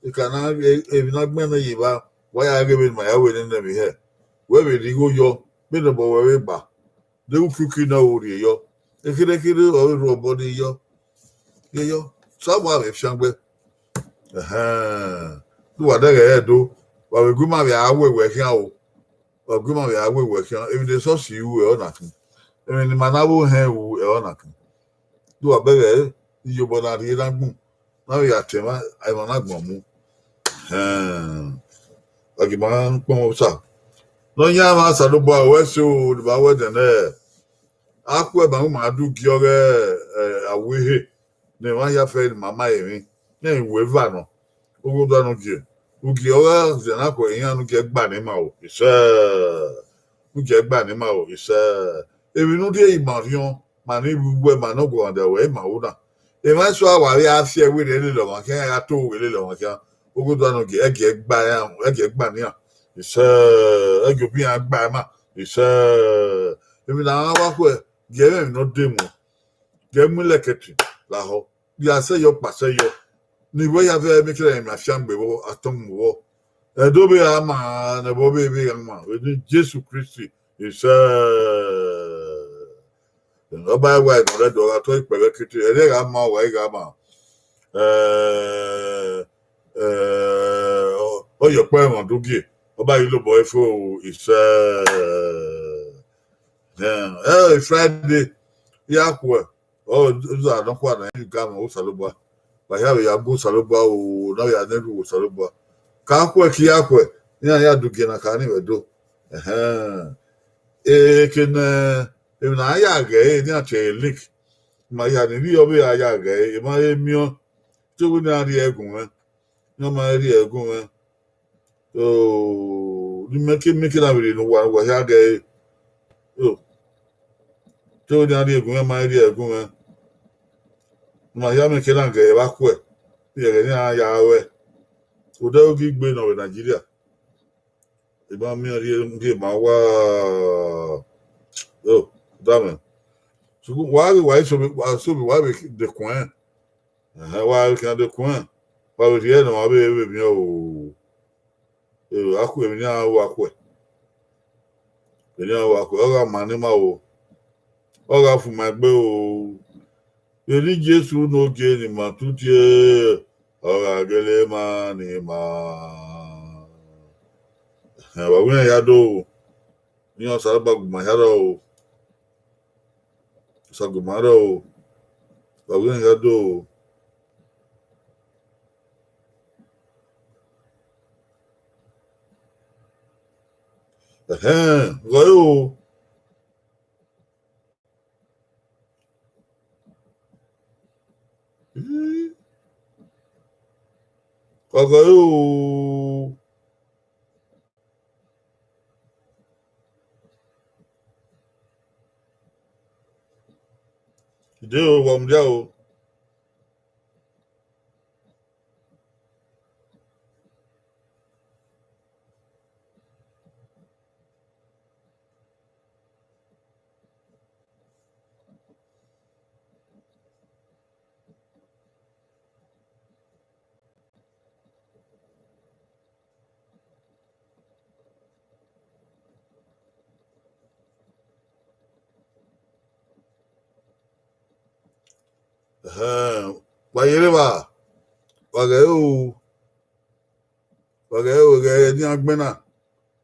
Eka na, emwi ne a gbẹn nẹ ye evba, wa ya ghe vbene ima ya ru nene emwi hẹ. Wẹ vbe rhie igho yọ, vbene obọ wẹ vbe gba. De ukhiukhi ne ọ rhie yọ. Ekherhe ekherhe ọ rhie obọ ni yọ. Ye yọ. So a wa vbe fiangbe. Ẹhẹn. Ne uwa dẹghẹ ẹre do, wa vbe gu ima vbe a wẹ wẹ khian o. Wa gu ima vbe a wẹ wẹ khian. Emwi ne esọsi ru ẹre ọ na khin. Emwi ne ima na vbe ohẹn ru ẹre ọ na khin. Do wa bẹghe iyobọ na rhie na gbun, na vbe ya tẹn emwa, emwa na gbọn mu. Ẹhẹn. Wa gie ima kpọnmwẹ Osa. Nọyaẹnmwa Osanobua, wẹ so ne ima wẹ ẹdẹnẹ, akhuẹ ma ma du gie ọghẹ, eh, awehe ne emwa hia fẹ ne ima ma emwi, ne ẹ i wẹ eva nọ. Oghodua ne u gie, u gie ọghẹ zẹ na khuẹ iran ne u gie gba ne ima o, isẹ. U gie gba ne ima o, isẹ. Emwi ne u rhie ima rhiọn, ma ni vbe uwẹ, ma ne ọ guọghọ da wẹ ima ru na. Emwa eso a wa vbe a fi ẹvbo rre lele ọmwa khian, a gha to vbe lele ọmwa khian. Oghodua ne u gie, ẹ gie gba iran, ẹ gie gba ne iran. Isẹ, ẹ gie obọ iran gba ima. Isẹ, emwi ne a wa khuẹ, gie ẹmwẹ emwi ne ọ de mu, gie mu ilẹkẹtin lahọ. Dia sẹ yọ, kpa sẹ yọ. Ne iwẹ ya vẹ, mẹ kere ma fiangbe vbọ, atọn mu vbọ. Ẹdẹ ovbe a ma, ne ẹvbo vbe vbe gha ma, vbe eni Jesu Kristi, isẹ. Ọba ẹwa ẹdẹ rẹ do gha tọ ikpẹvẹ kete, ẹre gha ma, wa i gha ma. Eh, eh, ọ, ọ yọ ọkpọ ẹmwẹ ọdungie, ọba ghi lobọ ẹre fo, isẹ. Eh, eh, Friday, ya khuẹ. Ọ, uza nọkhua na i ga mwẹ Osanobua. Wa hia vbe ya gu Osanobua o, na vbe ya nẹ erhunmwu Osanobua. Ka khuẹ, ke ya khuẹ, iran ya du gie na ka ni vbe do. Ẹhẹn. Eke ne emwi na ya ghẹ ẹre, ne iran tie ẹre link. Ma ya ni rhie ọvbe a ya ghẹ ẹre, emwa he miẹn ọẹn. Te wẹ ne iran rhie ẹre gu mwẹ. Ne ọ ma rhie ẹre gu mwẹ. So, ne imẹ ke, imẹ ke na vbe rhie ne uwa, uwa hia ghẹ ẹre. So, te wẹ ne iran rhie gu mwẹ, ma rhie ẹre gu mwẹ. Ne ima hia mẹ ke na ghẹ ẹre vbe akhuẹ. Rhie ẹghẹ ne iran ya ruẹ. Odẹ ghi gbe nọ vbe Nigeria. Ima miẹn rhie, rhie ma wa. Oh, damn. Sokpan wa ghi wa eso vbe, wa so vbe wa vbe dekun ẹn. Ẹhẹn, wa vbe khian dekun ẹn. Wa vbe rhie ne ọmwa vbe vbe miẹn o. Eh, akhuẹ, emwi ne iran ru akhuẹ. Emwi ne iran ru akhuẹ, ọ gha ma ne ima o. Ọ gha fu ima egbe o. Vbene Jesu ne ogie ne ima tutie, ọ gha gele ma ne ima. Ẹhẹn, wa wẹ iran ya do. Iran Osanobua gu ima hia rrọọ o. Osa gu ima rrọọ o. Wa wẹ iran ya do o. Ẹhẹn, gọe o. Gọe o. Ide o, wa mudia o. Ẹhẹn, wa yerre evba, wa ghẹ o, wa ghẹ o, ghẹ ne iran gbẹn na.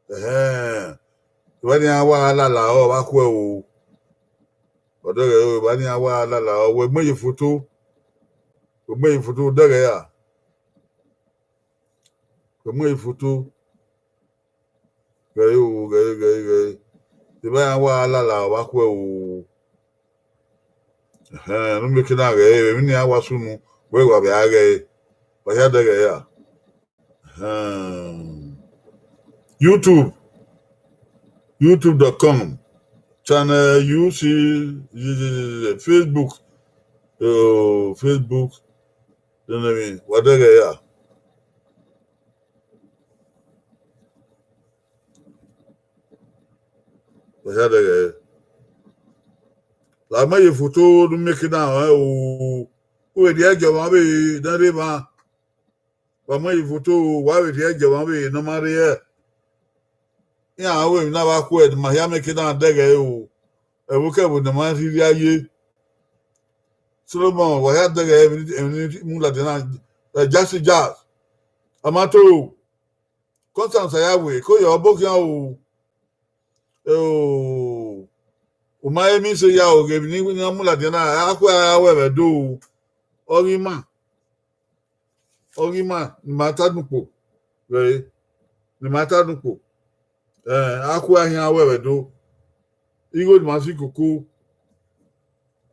Ẹhẹn, evba ne iran wa lala ọre vbe akhuẹ o. Ọ dẹghẹ o, evba ne iran wa lala ọre, wẹ gbẹn ye foto, wẹ gbẹn ye foto, dẹghẹ ra? Wẹ gbẹn ye foto. Ghẹ o, ghẹ, ghẹ, ghẹ. Evba iran wa lala ọre vbe akhuẹ o. Ẹhẹn, ne u mieke na ghẹ, emwi ne iran wa sunu, wẹ wa vbe a ghẹ, wa hia dẹghẹ ra? Ẹhẹn. YouTube, youtube dot com, channel U C, Facebook, oh, Facebook, nene emwi, wa dẹghẹ ra? Wa hia dẹghẹ. La ma ye foto ne u mieke na rẹn o, u vbe rhie ẹgiọ ọmwa vbe ne rre emwa. Wa ma ye foto, wa vbe rhie ẹgiọ ọmwa vbe ne ọ ma rre. Iran ru emwi na vbe akhuẹ, ne ima hia mieke na dẹghẹ o. Ẹvbo kẹvbo ne ma rhirhi a ye. Solomon, wa hia dẹghẹ emwi, emwi ni mu ladian na, eh, Jazzy Jazz. A ma to. Constance Ayawe, ko ye ọbo khian o. Oh. U ma he miẹn ise ya o, ghe emwi ne I na mu ladian na, akhuẹ a wẹ vbe Ẹdo o. Ọ ghi ima, ọ ghi ima ne ima ta nukpo, vbe ne ima ta nukpo. Akhuẹ a hian wẹ vbe Ẹdo. Igho ne ima si koko,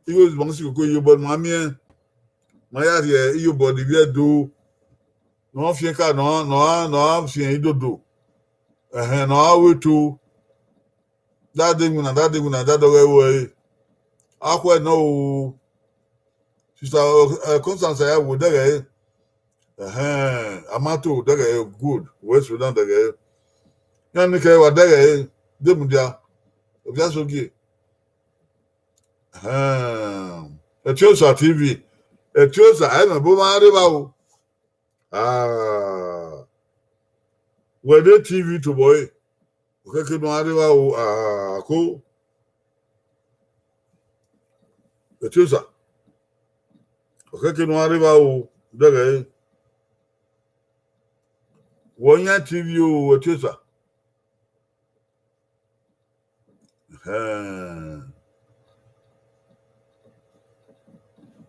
igho ne ima si koko, iyobọ ne ima miẹn, ma ya rhie iyobọ ne ivbi Ẹdo ne ọ fian eka, ne ọ ne ọ fian idodo, ẹhẹn, ne ọ ru eto. Da de iwinna, da de iwinna, da dọghọ ẹre. Akhuẹ nọ o. Sister Constance ya wo dẹghẹ ẹre. Ẹhẹn, a ma to dẹghẹ ẹre, good. Wẹ Sudan dẹghẹ ẹre. Iran ni kẹ wa dẹghẹ ẹre, de mudia, ovbi Asogie. Ẹhẹn, Etiosa T V, Etiosa, ẹ mẹ bo ma rre evba o. Wẹ de T V tobọ ẹre, ọ khẹke ne u gha rre evba o, ako. Etiosa, ọ khẹke ne u gha rre evba o, dẹghẹ ẹre. Wẹ ọ yan T V o, Etiosa.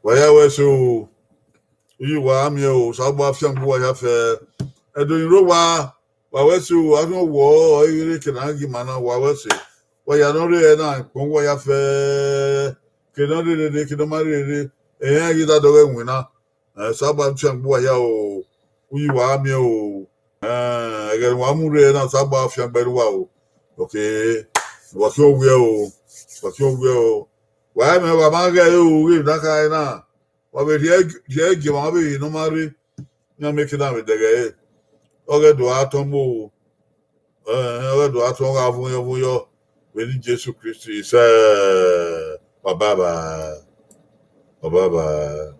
Wa ya wẹ ẹse o, uyi wa miẹn o, Osanobua fiangbe uwa hia fẹ. Ẹdo ni rre owa, wa wẹ ẹse o, a khian wọ ọre ghi rre eke ne a ghi ma na, wa wẹ ẹse. Wa ya ne ọ rre ẹre na kpọn uwa hia fẹ, eke ne ọ rre rre, eke ne ọ ma rre rre, ẹre iran ghi da dọghọ iwinna. Osanobua fiangbe uwa hia o, uyi wa miẹn o. Ẹghẹ ne wa mu rre na, Osanobua fiangbe ne uwa o. Okay, wa khian owiẹ o, wa khian owiẹ o. Wa mẹ, wa ma ghẹ ẹre o, ghe emwi ne a khare na, wa vbe rhie gie emwa vbe ne ọ ma rre, iran miẹn eke na vbe dẹghẹ ẹre. Ọ ghẹ do a tọn gbe o, ọ ghẹ do a tọn gha vun yọ, vun yọ vbe eni Jesu Kristi sẹ. Bye bye, bye bye.